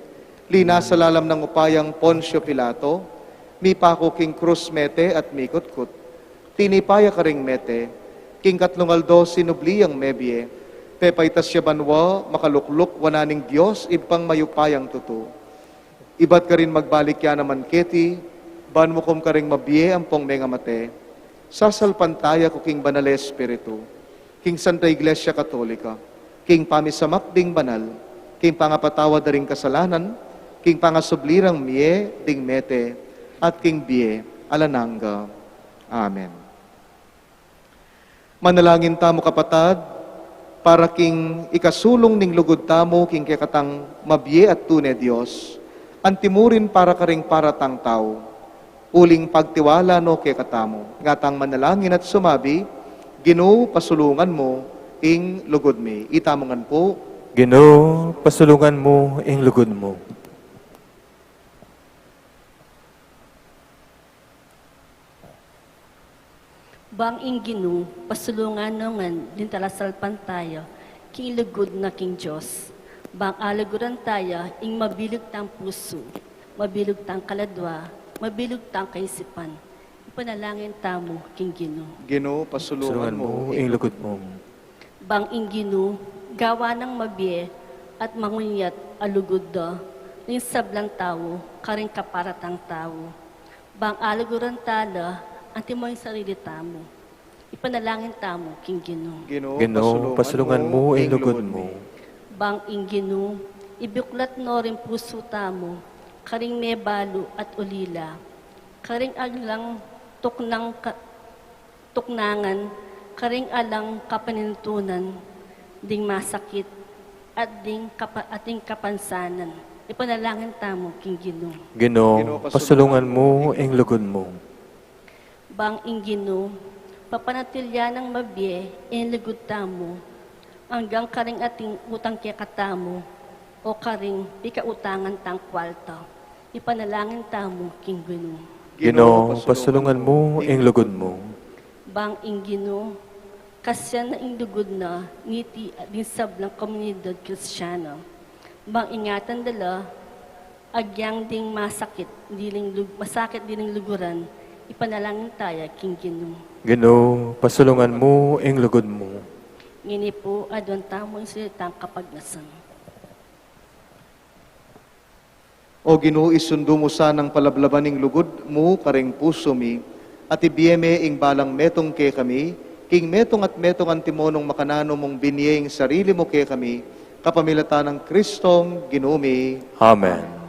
linasa lalam nang upayang Poncio Pilato, mipaku king krus mete at mikutkut. Tinipa ya karing mete, king katlung aldo sinubli yang mebie, pepaitas ya banua, makalukluk wanan ning Dios Ibpang mayupayang tutu. Ibat karin magbalik ya naman keti, ban mukum karing mabie ampong mengamate. Sasalpantaya ku king Banal a Espiritu, king Santa Iglesia Katolika, king pamisamak ding banal, king pangapatawad da ring kasalanan, king pangasubli rang mie ding mete, at king bie alang angga. Amen. Manalangin tamu, kapatad, para king ikasulung ning lugud tamu king kekatang mabie at tune Dios, antimurin para karing paratang tau, uling pagtiwala no kekatamu. Ngatang manalangin at sumabi, "Ginu, pasulungan mu ing lugud mi." Itamu ngan pu. "Ginu, pasulungan mu ing lugud mu." Bang ing Ginu, pasulungan no ngan ding talasalpantaya, king lugud na king Dios. Bang aluguran taya ing mabilug tang pusu, mabilug tang kaladua, mabilug tang kaisipan. Ipanalangin tamu king Ginu. Ginu, pasulungan mu ing lugud mu. Bang ing Ginu, gawa nang mabie at mangunyat a lugud da ring sablang tau karing kaparatang tau. Bang aluguran tala, antimong sarili tamu. Ipanalangin tamu king Ginu. Ginu, pasulungan mu ing lugud mu. Bang ing Ginu, ibuklat no ring pusu tamu karing mebalu at ulila, karing alang tuknang ka-, tuknangan, karing alang kapanintunan ding masakit, at ding kapa-, at ding kapansanan. Ipanalangin tamu king Ginu. Ginu, pasulungan mu ing lugud mu. Bang ing Ginu, papanatilian nang mabie ing lugud tamu, anggang karing ating utang kekatamu, o karing pikautangan tang kwalta. Ipanalangin tamu king Ginu. Ginu, pasulungan mu ing lugud mu. Bang ing Ginu, kasyan na ing lugud na ngiti at ding sablang komunidad Kristiana. Bang ingatan da la, agyang ding masakit diling lug-, masakit diling luguran, ipanalangin taya king Ginu. Ginu, pasulungan mu ing lugud mu. Ngeni pu, aduan tamu ing salitang kapagnasan. O Ginu, isundu mu sanang palablaban ing lugud mu karing pusu mi, at ibie me ing balang metung kekami, king metung at metung antimonung makananu mung binie ing sarili mu kekami, kapamilatan nang Kristong Ginu mi. Amen.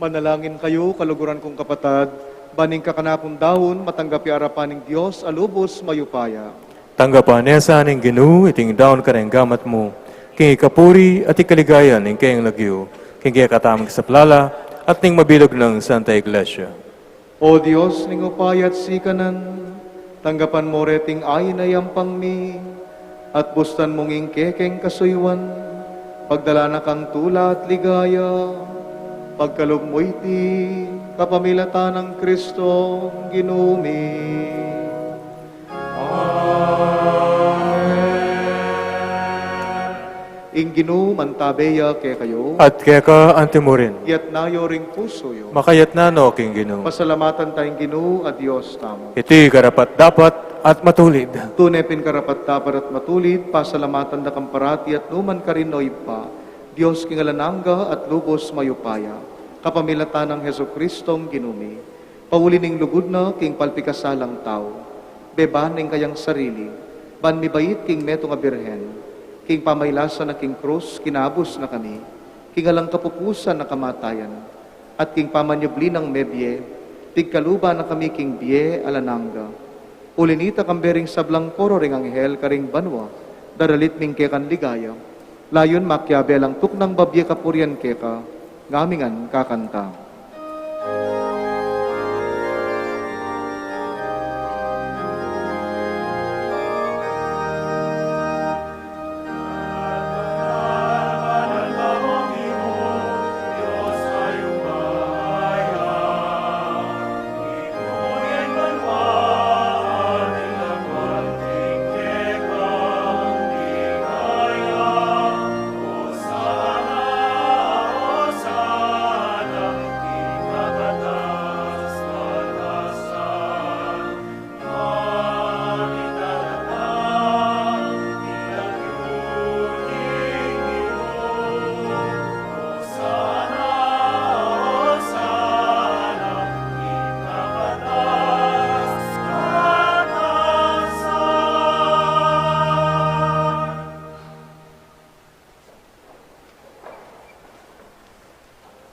Manalangin kayu, kaluguran kung kapatad, ban ing kakanakung daun matanggap ya arapan ning Dios a lubus mayupaya. Tanggapan na sa ning Ginu iting daun kareng gamat mu, king ikapuri at ikaligaya ning kayang lagyu, king kekatamung kasaplalan at ning mabilug nang Santa Iglesia. O Dios ning upaya at sikanan, tanggapan mu reting ain a yampang mi, at bustan mung ing kekeng kasuyuan, pagdalan na kang tula at ligaya, pagkalub mu iti, kapamilatan nang Kristong Ginu mi. Amen. Ing Ginu mantabe ya kekayu. At keka antimurin. Iyatas yu ring pusu yu. Makayatas no king Ginu. Pasalamatan ta ing Ginu a Dios tamu. Iti karapat-dapat at matulid. Tune pin karapat-dapat at matulid, pasalamatan da kang parati at nukarin man karin, O Ibpa, Dios king alang angga at lubus mayupaya, kapamilatan nang Jesukristong Ginu mi. Pauli ning lugud na king palpikasalang tau, Beban ing kayang sarili, ban mibait king metung a birhen, king pamailasa na king krus, kinabus na kami, king alang kapupusan a kamatayan, at king pamanyubli nang mebie, pigkaluban na kami king bie alang angga. Uli nita, kambe ring sablang koro ring anghel karing banua, daralit mi ing kekang ligaya, layun makiabe lang tuknang babie kapurian keka, ngamingan kakanta.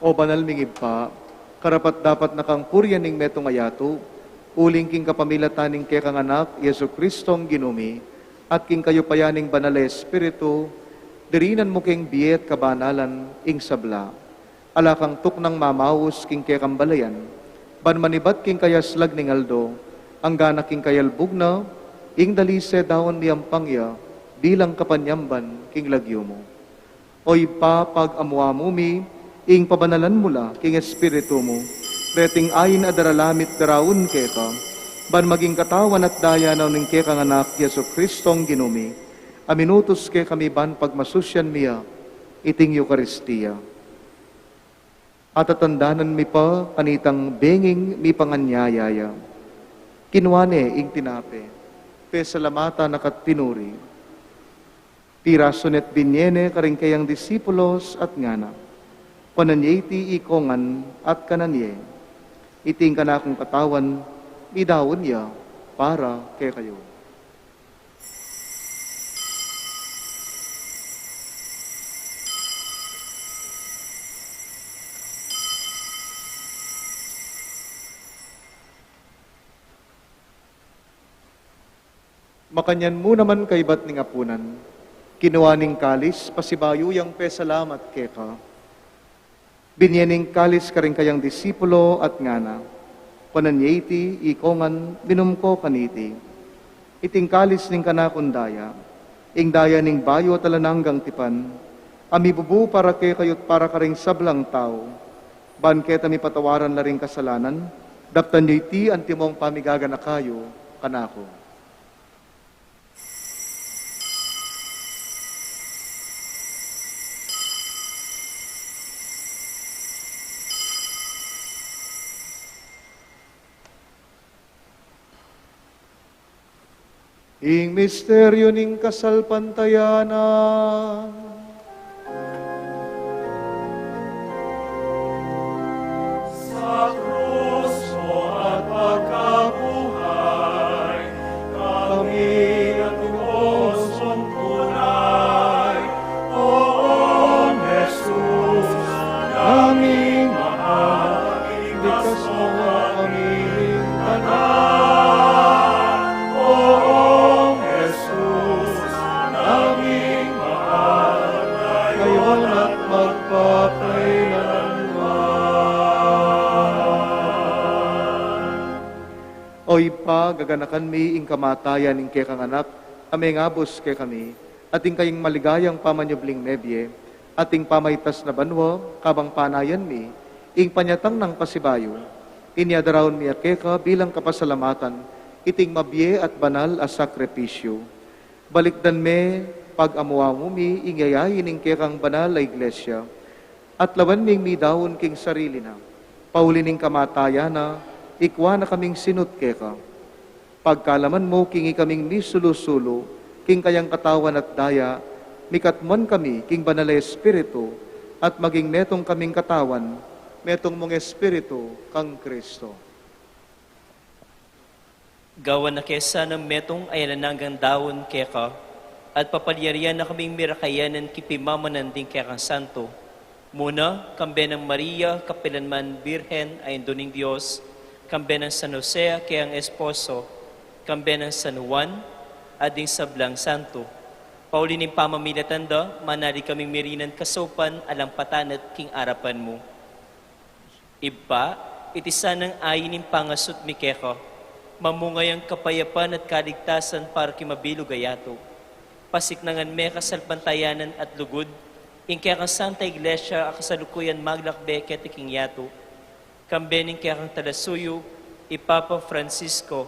O banal ming Ibpa, karapat-dapat na kang purian ing metung a yatu, uling king kapamilatan ning kekang Anak, Jesu-Cristong Ginu mi, at king kayupayan ning Banal a Espiritu, dirinan mu king bie at kabanalan ing sabla. Ala kang tuknang mamaus king kekang balayan, ban manibat king kayaslag ning aldo, anggana king kayalbug na, ing dalise daun mi ampang ya, bilang kapanyamban king lagyu mu. O Ibpa, pag-amuan mu mi, ing pabanalan mu la king Espiritu mu, reting ain a daralan mi at daraun keka, ban maging katawan at daya na ning kekang Anak, Jesu-Cristong Ginu mi, a minutus kekami ban pagmasusian mi ya, iting Eukaristia. At atandanan mi pa, kanitang benging mipanganyaya ya, kinua ne ing tinape, pesalamatan na ka't tinuri, pirasu ne't binie ne karing kayang disipulos at ngana, kuanan ye iti ikongan at kanan ye. Iti ing kanakung katawan, midaun ya para kekayu. Makanyan mu naman kaibat ning apunan, kinua ne ing kalis, pasibayu yang pesalamat keka, binie ne ing kalis karing kayang disipulo at ngana, kuanan ye iti ikongan, minum ko kaniti. Iti ing kalis ning kanakung daya, ing daya ning bayu at alang anggang tipan, a mibubu para kekayu at para karing sablang tau, ban keta mipatawaran la ring kasalanan. Daptan yu iti antimong pamigaganaka yu kanaku. Ing misteryu ning kasalpantayanan. Sa krus mo at pagkabuhay, kami natubos mong tunay. O Jesus naming mahal, iligtas mo kaming tanan. O Jesus naming mahal, ngayon at magpakailanman. O Ibpa, gaganakan mi ing kamatayan ning kekang Anak, a mengabus kekami, at ing kayang maligayang pamanyubling mebie, at ing pamaitas na banua, kabang panayan mi ing panyatang nang pasibayu, inya daraun mi ya keka bilang kapasalamatan iting mabie at banal a sakripisyu. Balikdan me, pag-amuan mu mi, ing yayain ning kekang banal a Iglesia, at lawan ming midaun king sarili na, pauli ning kamatayan na, ikua na kaming sinut keka. Pagkalaman mu king ikaming misulu-sulu king kayang katawan at daya, mikatmuan kami king Banal a Espiritu, at maging metung kaming katawan, metung mung Espiritu kang Kristo. Gawan na ke sana ing metung a alang anggang daun keka, at papalyarian na kaming mirakayanan king pimamanan ding kekang santu. Muna, kambe nang Maria, kapilan man Birhen a Indu ning Dios, kambe nang San Jose a keyang esposo, kambe nang San Juan, at ding sablang santu. Pauli ning pamamilatan da, manalig kaming mirinan kasaupan alang patanat king arapan mu. Ibpa, iti sanang ain ning pangasut mi keka, mamunga yang kapayapan at kaligtasan para king mabilug a yatu. Pasiknangan me kasalpantayanan at lugud ing kekang Santa Iglesia a kasalukuyan maglakbe keti king yatu. Kambe ning kekang talasuyu, i Papa Francisco,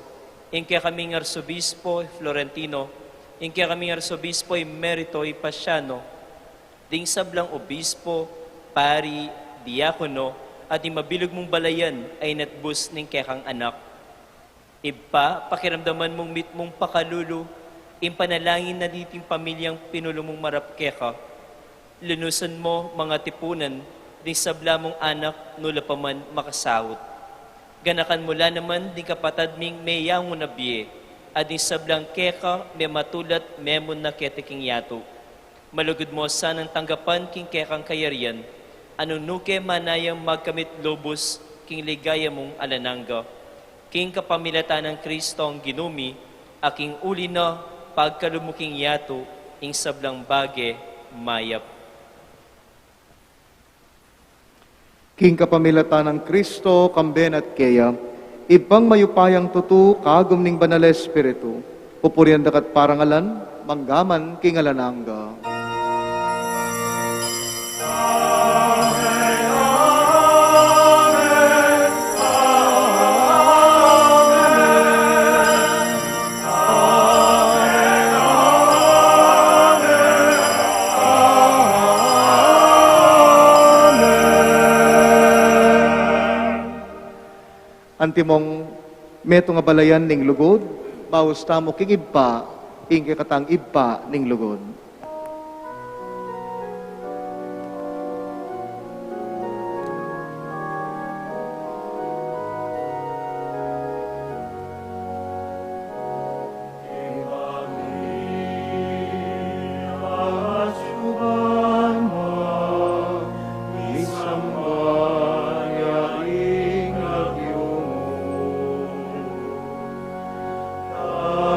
ing kekaming Arsobispo Florentino, ing kekaming Arsobispo Emerito Pasiano, ding sablang obispo, pari, diakono, at ding mabilug mung balayan a inatbus ning kekang anak. Ibpa, pakiramdaman mung mitmung pakalulu ing panalangin na niting pamilyang pinulu mung marap keka. Lunusan mu, mangatipunan, ding sabla mung anak, nula pa man makasaut. Ganakan mu la naman ding kapatad ming meyangu na bie, at ding sablang keka mematulat memun na keti king yatu. Malugud mu sanang tanggapan king kekang kayarian, a nung nuke manayang magkamit lubus king ligaya mung alang angga. King kapamilatan nang Kristong Ginu mi, a king uli na pagkalub mu king yatu ing sablang bage mayap. King kapamilatan nang Kristo, kambe na at keya, Ibpang mayupayang tutu, kagum ning Banal a Espiritu, pupurian da ka at parangalan, mangga man king alang angga. Antimong metung a balayan ning lugud, maus tamu king Ibpa, ing kekatang Ibpa ning lugud.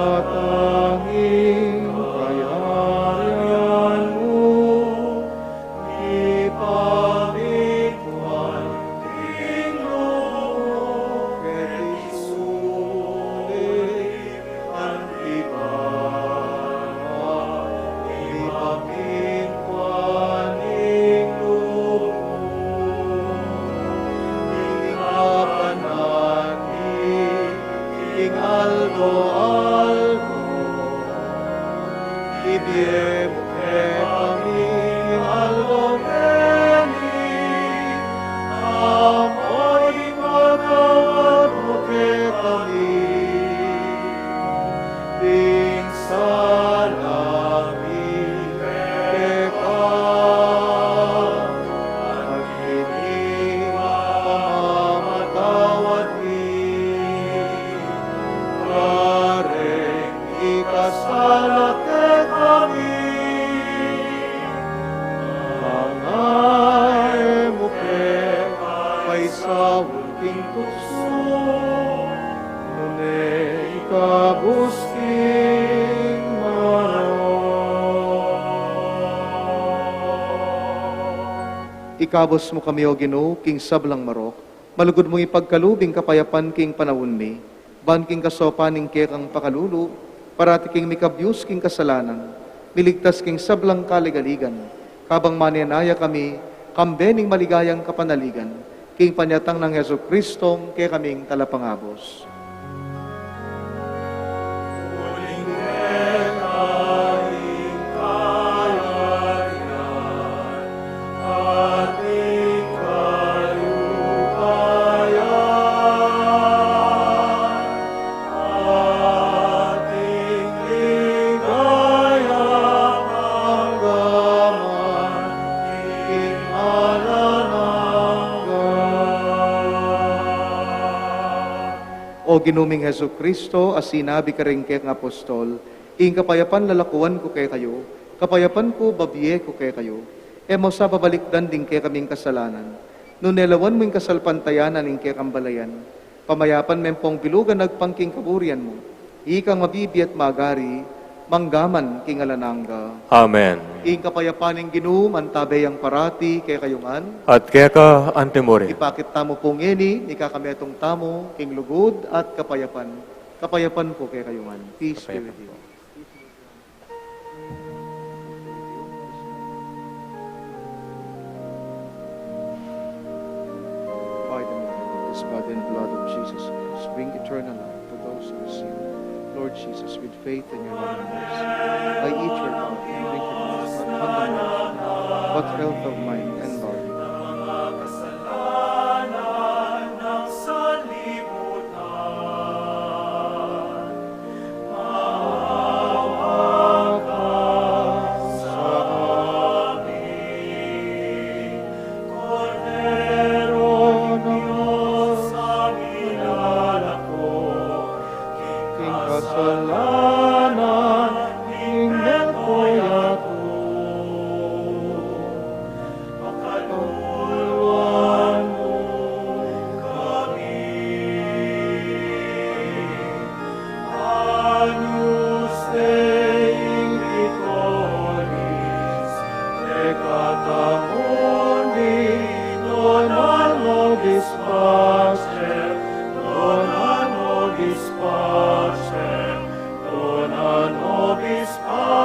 Datang ing kayarian mu, ipamikwan ing lub mu keti sulip anti banua, ipamikwan ing lub mu king kapanati king aldo-aldo. Ibie mu kekami king aldo ngeni, ampo ipatawad mu kekami ding sala mi keka, anti ing pamamatawad mi kareng mikasala kekami. Manga e mu ke paisaul king tuksu, nune ikabus king marok. Ikabus mu kami, O Ginu, king sablang marok, malugud mung ipagkalub ing kapayapan king panaun mi, ban king kasaupan ning kekang pakalulu, parati kaming mikabyus king kasalanan, miligtas king sablang kaligaligan, kabang manenaya kami kambe ning maligayang kapanaligan, king panyatang nang Jesucristo, kekaming Talapangabus. O O Ginu ming Jesucristo, a sinabi karing kekang apostol, ing kapayapan lalakuan ku kekayu, kapayapan ku babie ku kekayu. E mu sa babalikdan ding kekaming kasalanan, nune lawan mu ing kasalpantayanan ning kekang balayan. Pamayapan me pung bilugan agpang king kaburian mu, ikang mabibie at magari, manggaman king alang angga. Amen. Ing kapayapan ning Ginu, mantabe yang parati kekayu ngan. At keka antimurin. Ipakit tamu pu ngeni, ing kakametung tamu, king lugud at kapayapan. Kapayapan pu kekayu ngan. Peace be with you. By the miracle of this body and blood of Jesus Christ, bring eternal life to those who receive it. Lord Jesus, with faith and your loving mercy, I eat your body and drink your blood, not condemnation, but health of mind and body. Kasalanan ning mekong yatu. Pakatulungan mu kami. Agnus Dei in victoris peccata mundi, dona nobis pacem, dona nobis pacem, dona nobis pacem.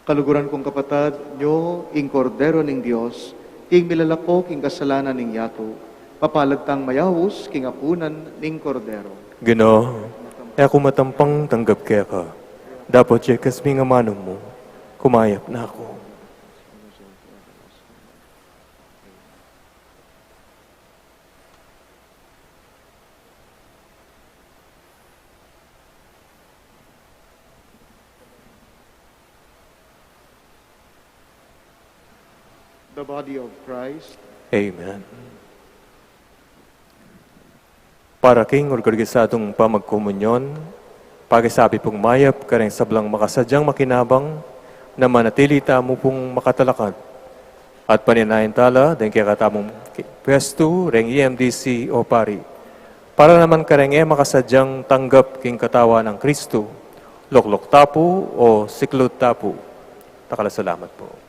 Kaluguran kung kapatad, nyo ing Kordero ning Dios, ing milalako king kasalanan ning yatu. Mapalad tang mayaus king apunan ning Kordero. Ginu, e ku matampang tanggap keka, dapot jekes ming amanum mu, kumayap na ku. The body of Christ. Amen. Para king organisadung pamagkomunyon, pakisabi pung mayap kareng sablang makasadyang makinabang, na manatili tamu pung makatalakad. At paninayan tala deng kekatamung pwestu reng E M D C o pari. Para naman kareng e makasadyang tanggap king katawan nang Kristu, lukluk ta pu o siklut ta pu. Dakal a salamat pu.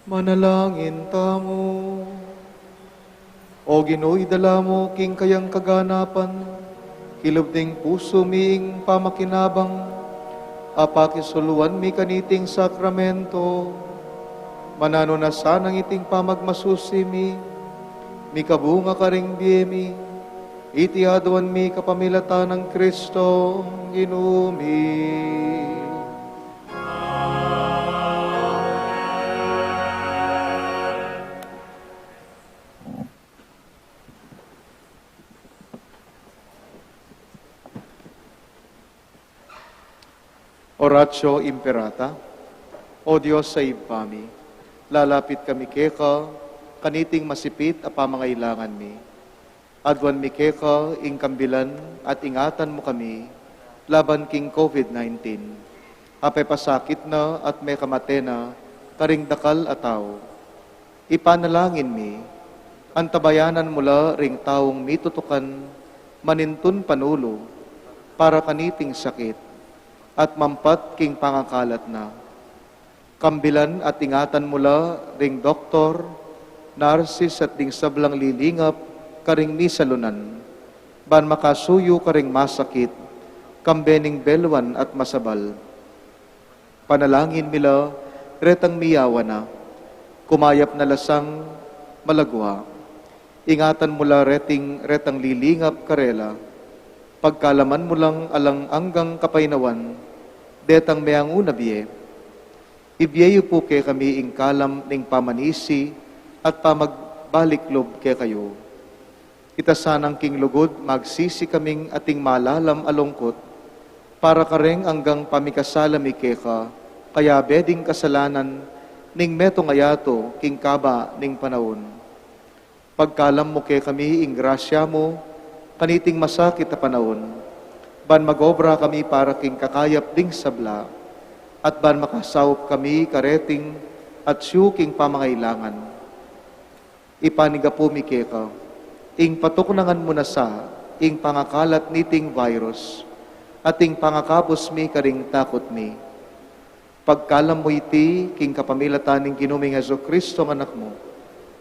Manalangin tamu. O Ginu, idala mu king kayang kaganapan kilub ning pusu mi ing pamakinabang a pakisuluan mi kaniting sakramento. Mananu na sanang iting pamagmasusi mi mikabunga karing bie mi, iti aduan mi kapamilatan nang Kristong Ginu mi. Oratio Imperata. O Dios a Ibpa mi, lalapit kami keka kaniting masipit a pamangailangan mi. Aduan mi keka ing kambilan at ingatan mu kami laban king COVID nineteen, a pepasakit na at mekamate na karing dakal a tau. Ipanalangin mi, antabayanan mu la ring taung mitutukan manintun panulu para kaniting sakit at mampat king pangakalat na. Kambilan at ingatan mu la ring doktor, narsis at ding sablang lilingap karing misalunan, ban makasuyu karing masakit, kambe ning beluan at masabal. Panalangin mi la retang miyawan na, kumayap na la sang malagwa. Ingatan mu la reting, retang lilingap karela. Pagkalaman mu lang alang anggang kapaynawan detang meangu na bie. Ibie yu pu kekami ing kalam ning pamanisi at pamagbalik lub kekayu. Ita sanang king lugud magsisi kaming ating malalam a lungkut para kareng anggang pamikasala mi keka, kayabe ding kasalanan ning metung a yatu king kaba ning panaun. Pagkalam mu kekami ing grasya mu kaniting masakit a panaun, ban magobra kami para king kakayap ding sabla, at ban makasaup kami kareting atyu king pamangailangan. Ipanigapu mi keka ing patuknangan mu na sa ing pangakalat niting virus, at ing pangakabus mi karing takut mi. Pagkalam mu iti king kapamilatan ning Ginu ming Jesucristo, a Anak mu,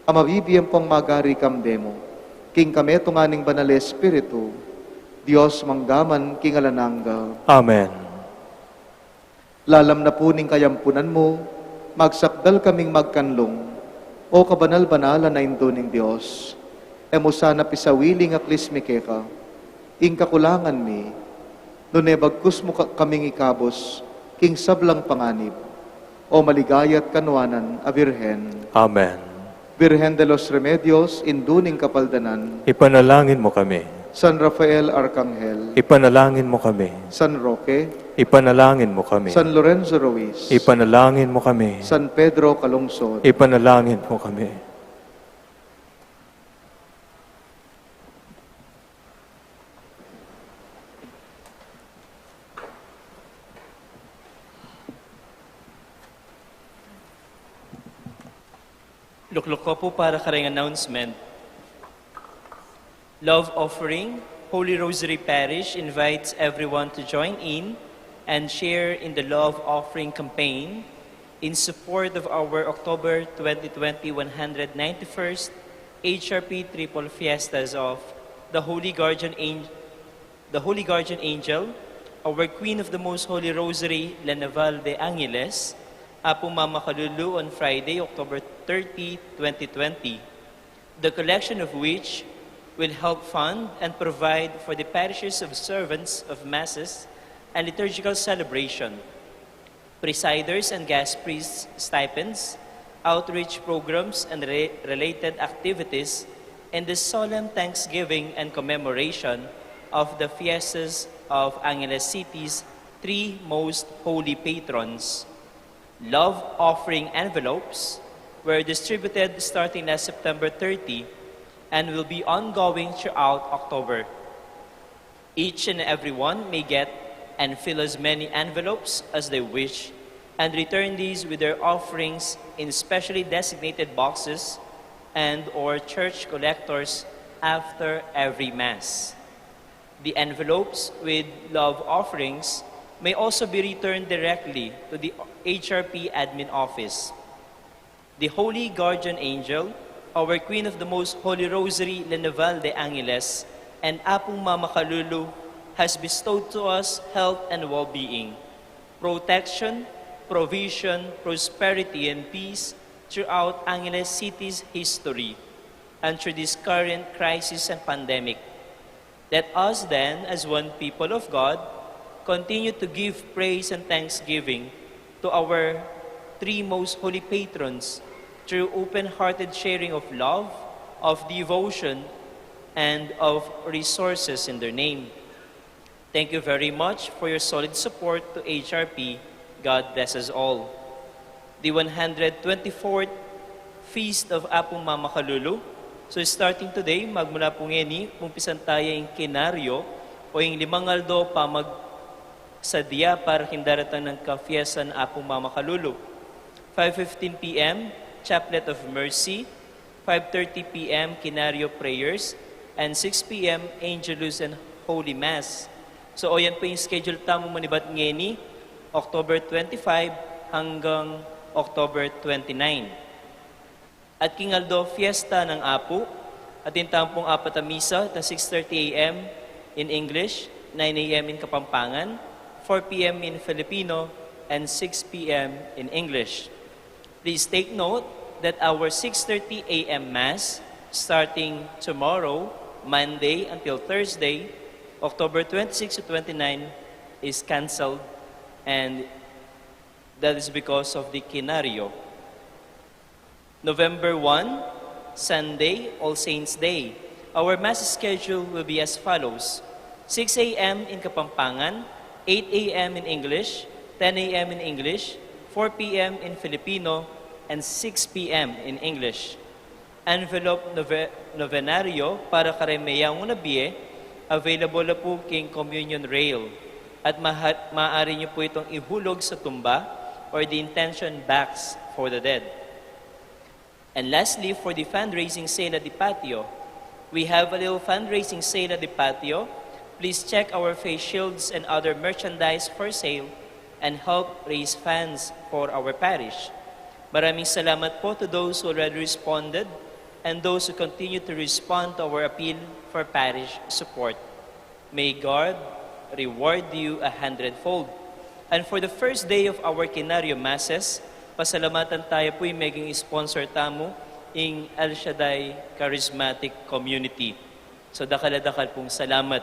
a mabibie ampong magari kambe mu, king kametungan ning Banal a Espiritu, Dios mangga man king alang angga. Amen. Lalam na pu ning kayampunan mu, magsakdal kaming magkanlung, O kabanal-banalan a Indu ning Dios, e mu sana pisawili ing aklis mi keka, ing kakulangan mi, nune bagkus mu ka-, kaming ikabus king sablang panganib, O maligaya at kanuanan a Birhen. Amen. Virgen de los Remedios, Indu ning Kapaldanan. Ipanalangin mo kami. San Rafael Arkanghel. Ipanalangin mo kami. San Roque. Ipanalangin mo kami. San Lorenzo Ruiz. Ipanalangin mo kami. San Pedro Calungsod. Ipanalangin mo kami. Lukluk ko po para kareng announcement. Love offering. Holy Rosary Parish invites everyone to join in and share in the love offering campaign in support of our October twenty twenty one hundred ninety-first H R P triple fiestas of the Holy Guardian Angel, the Holy Guardian Angel, our Queen of the Most Holy Rosary, La Naval de Angeles, a pumamakalulu on Friday, October thirty, twenty twenty, the collection of which will help fund and provide for the parish's observance of masses and liturgical celebration, presiders and guest priests' stipends, outreach programs, and re-, related activities in the solemn thanksgiving and commemoration of the fiestas of Angeles City's three most holy patrons. Love offering envelopes were distributed starting last September thirty and will be ongoing throughout October. Each and every one may get and fill as many envelopes as they wish and return these with their offerings in specially designated boxes and or church collectors after every Mass. The envelopes with love offerings may also be returned directly to the H R P admin office. The Holy Guardian Angel, our Queen of the Most Holy Rosary, La Naval de Angeles, and Apung Mama Kalulu has bestowed to us health and well-being, protection, provision, prosperity, and peace throughout Angeles City's history and through this current crisis and pandemic. Let us then, as one people of God, continue to give praise and thanksgiving to our three most holy patrons through open-hearted sharing of love, of devotion, and of resources in their name. Thank you very much for your solid support to H R P. God bless us all. The one hundred twenty-fourth Feast of Apung Mama Kalulu. So starting today, magmula pung ngeni, umpisan taya ing Kinaryo o ing limang aldo pamagsadya para king daratang nang kafiestan Apung Mama Kalulu. Five fifteen P M, Chaplet of Mercy, five thirty P M, Kinaryo prayers, and six P M, Angelus and Holy Mass. So, o yan po ing schedule tamu manibat ngeni, October twenty-five hanggang October twenty-nine. At king aldo fiesta nang Apu, atin tamu pung apat a misa, itang six thirty A M in English, nine A M in Kapampangan, four P M in Filipino, and six P M in English. Please take note that our six thirty A M Mass, starting tomorrow, Monday, until Thursday, October twenty-six to twenty-nine, is canceled, and that is because of the Kinaryo. November one, Sunday, All Saints Day. Our Mass schedule will be as follows: six A M in Kapampangan, eight A M in English, ten A M in English, four P M in Filipino, and six P M in English. Envelope nove-, novenario para kareng meyangu na bie, available na pu king communion rail. At maha-, maaari niyo pu itong ihulog sa tumba or the intention box for the dead. And lastly, for the fundraising sale at the patio, we have a little fundraising sale at the patio. Please check our face shields and other merchandise for sale and help raise funds for our parish. Maraming salamat po to those who already responded and those who continue to respond to our appeal for parish support. May God reward you a hundredfold. And for the first day of our Kinaryo Masses, pasalamatan taya pu ing meging sponsor tamu, ing El Shaddai Charismatic Community. So, dakal a dakal pung salamat.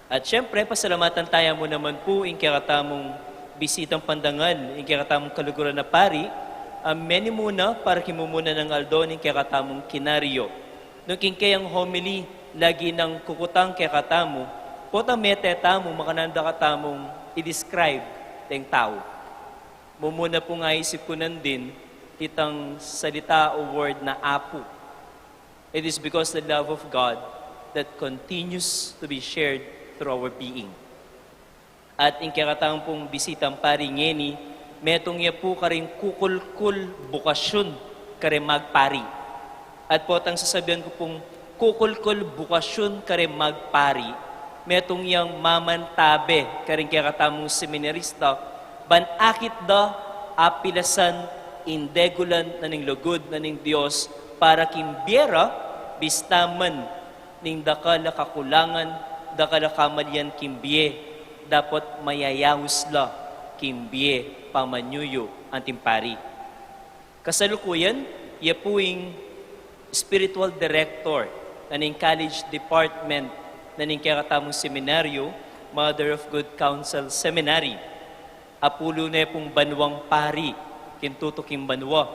At siyempre, pasalamatan taya mu naman pu ing kekatamung bisitang pandangal, ing kekatamung kaluguran a pari, a meni mu na para king mumuna nang aldo ning kekatamung Kinaryo. Nung king keyang homily, lagi nang kukutang kekatamu, potang mete tamu, makananu da katamung i-describe deng tau. Mumuna pung aisip ku nandin, itang salita o word na Apu. It is because the love of God that continues to be shared through our being. At ing kekatamung bisitang pari ngeni, metung ya pu karing kukulkul bukasyun kareng magpari. At potang sasabian ku pung kukulkul bukasyun kareng magpari, metung yang mamantabe karing kekatamung seminarista, ban akit da apilasan ing degulan na ning lugud na ning Dios para king bie ra, bista man ning dakal a kakulangan, dakal a kamalian king bie, dapot mayayaus la king bie pamanyuyu anting pari. Kasalukuyan, ya pu ing spiritual director na ning college department na ning kekatamung seminaryo, Mother of Good Counsel Seminary. Apulu ne pung banuang pari king tutuking banua.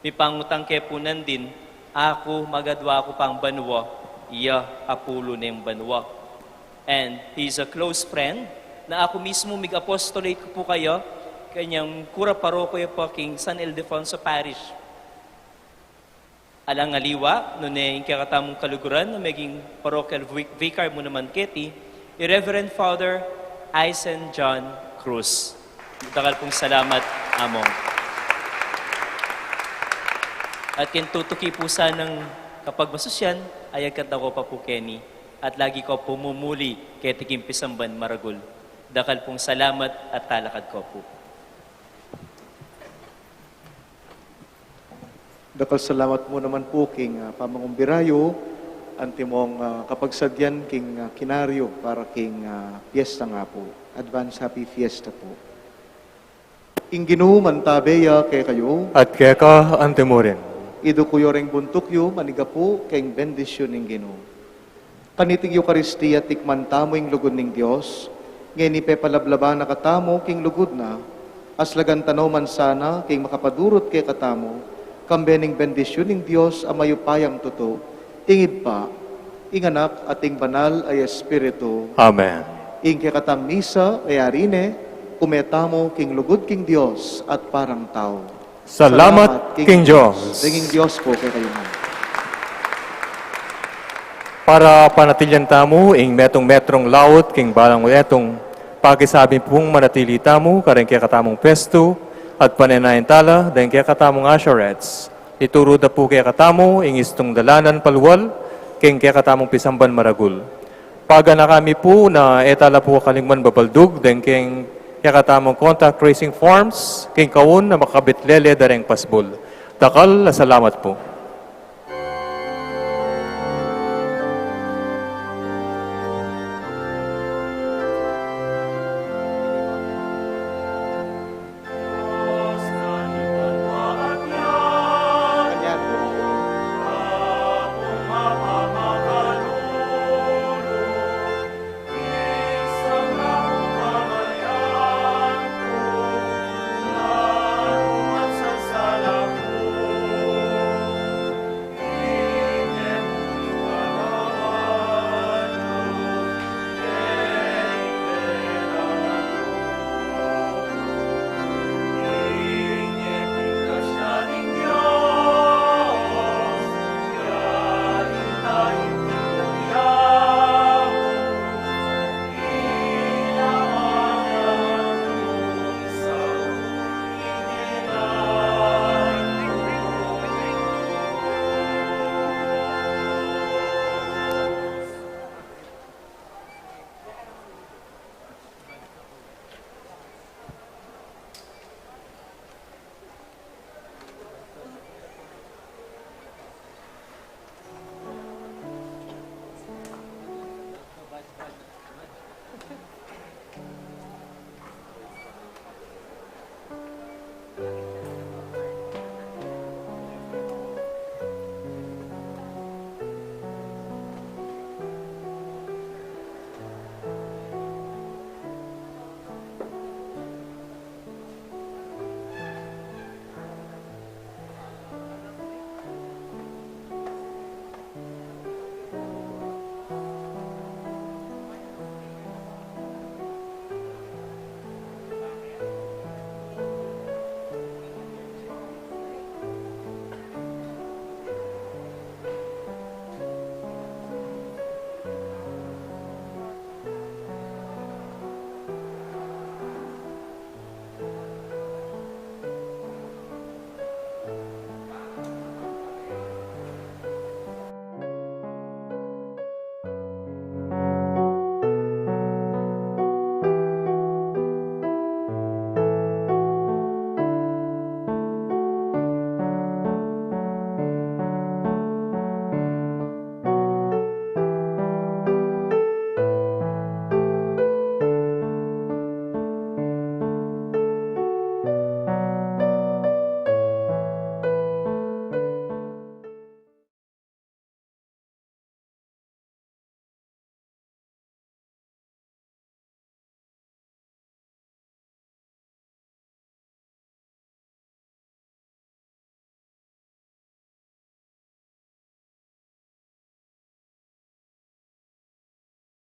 Mipangutang ke pu nandin, aku, magadua ku pang banua, iya apulu neng banua. And he's a close friend, na aku mismu mig-apostolate ku pu kaya, kanyang kura paroko ya pa king San Ildefonso Parish. Alang aliwa, nune ing kekatamung kaluguran na meging parochial vi-, vicar mu naman keti, i Reverend Father Aisen John Cruz. Dakal pung salamat, Among. At king tutuki pu sanang kapagmasusyan, ayagkat na ko pa pu keni, at lagi ko pumumuli keti king pisamban maragul. Dakal pung salamat at talakad ko pu. Dakal salamat mu naman pu king, ah, pamangumbira yu, antimong, ah, kapagsadyan king, ah, kinari yu para king, ah, piyesta nga pu. Advance Happy Fiesta pu. Ing Ginu mantabe ya kekayu. At keka antimurin. Iduku yu ring buntuk yu, manigapu king bendisyun ning Ginu. Kaniting Eukaristia, tikman tamu ing lugud ning Dios, ngeni pepalablaba na katamu king lugud na, aslagan tano man sana king makapadurut kekatamu, kambe ning bendisyun ning Dios a mayupayang tutu, ing Ibpa, ing Anak, at ing Banal a Espiritu. Amen. Ing kekatang misa, e ari ne, kume tamu king lugud king Dios at parang tau. Salamat king Dios. Denging Dios pu kekayu ngan. Para panatilyan tamu ing metung-metrung laut king balang metung, pakisabi pung manatili tamu karing kekatamung pwestu at panenayan tala deng kekatamung usherettes. Ituru da pu kekatamu ing istung dalanan palual king kekatamung pisamban maragul. Paganaka mi pu na e tala pu kakalingwan babaldug deng keng kekatamung contact tracing forms king kaun a makakabit lele da reng pasbul. Dakal a salamat pu.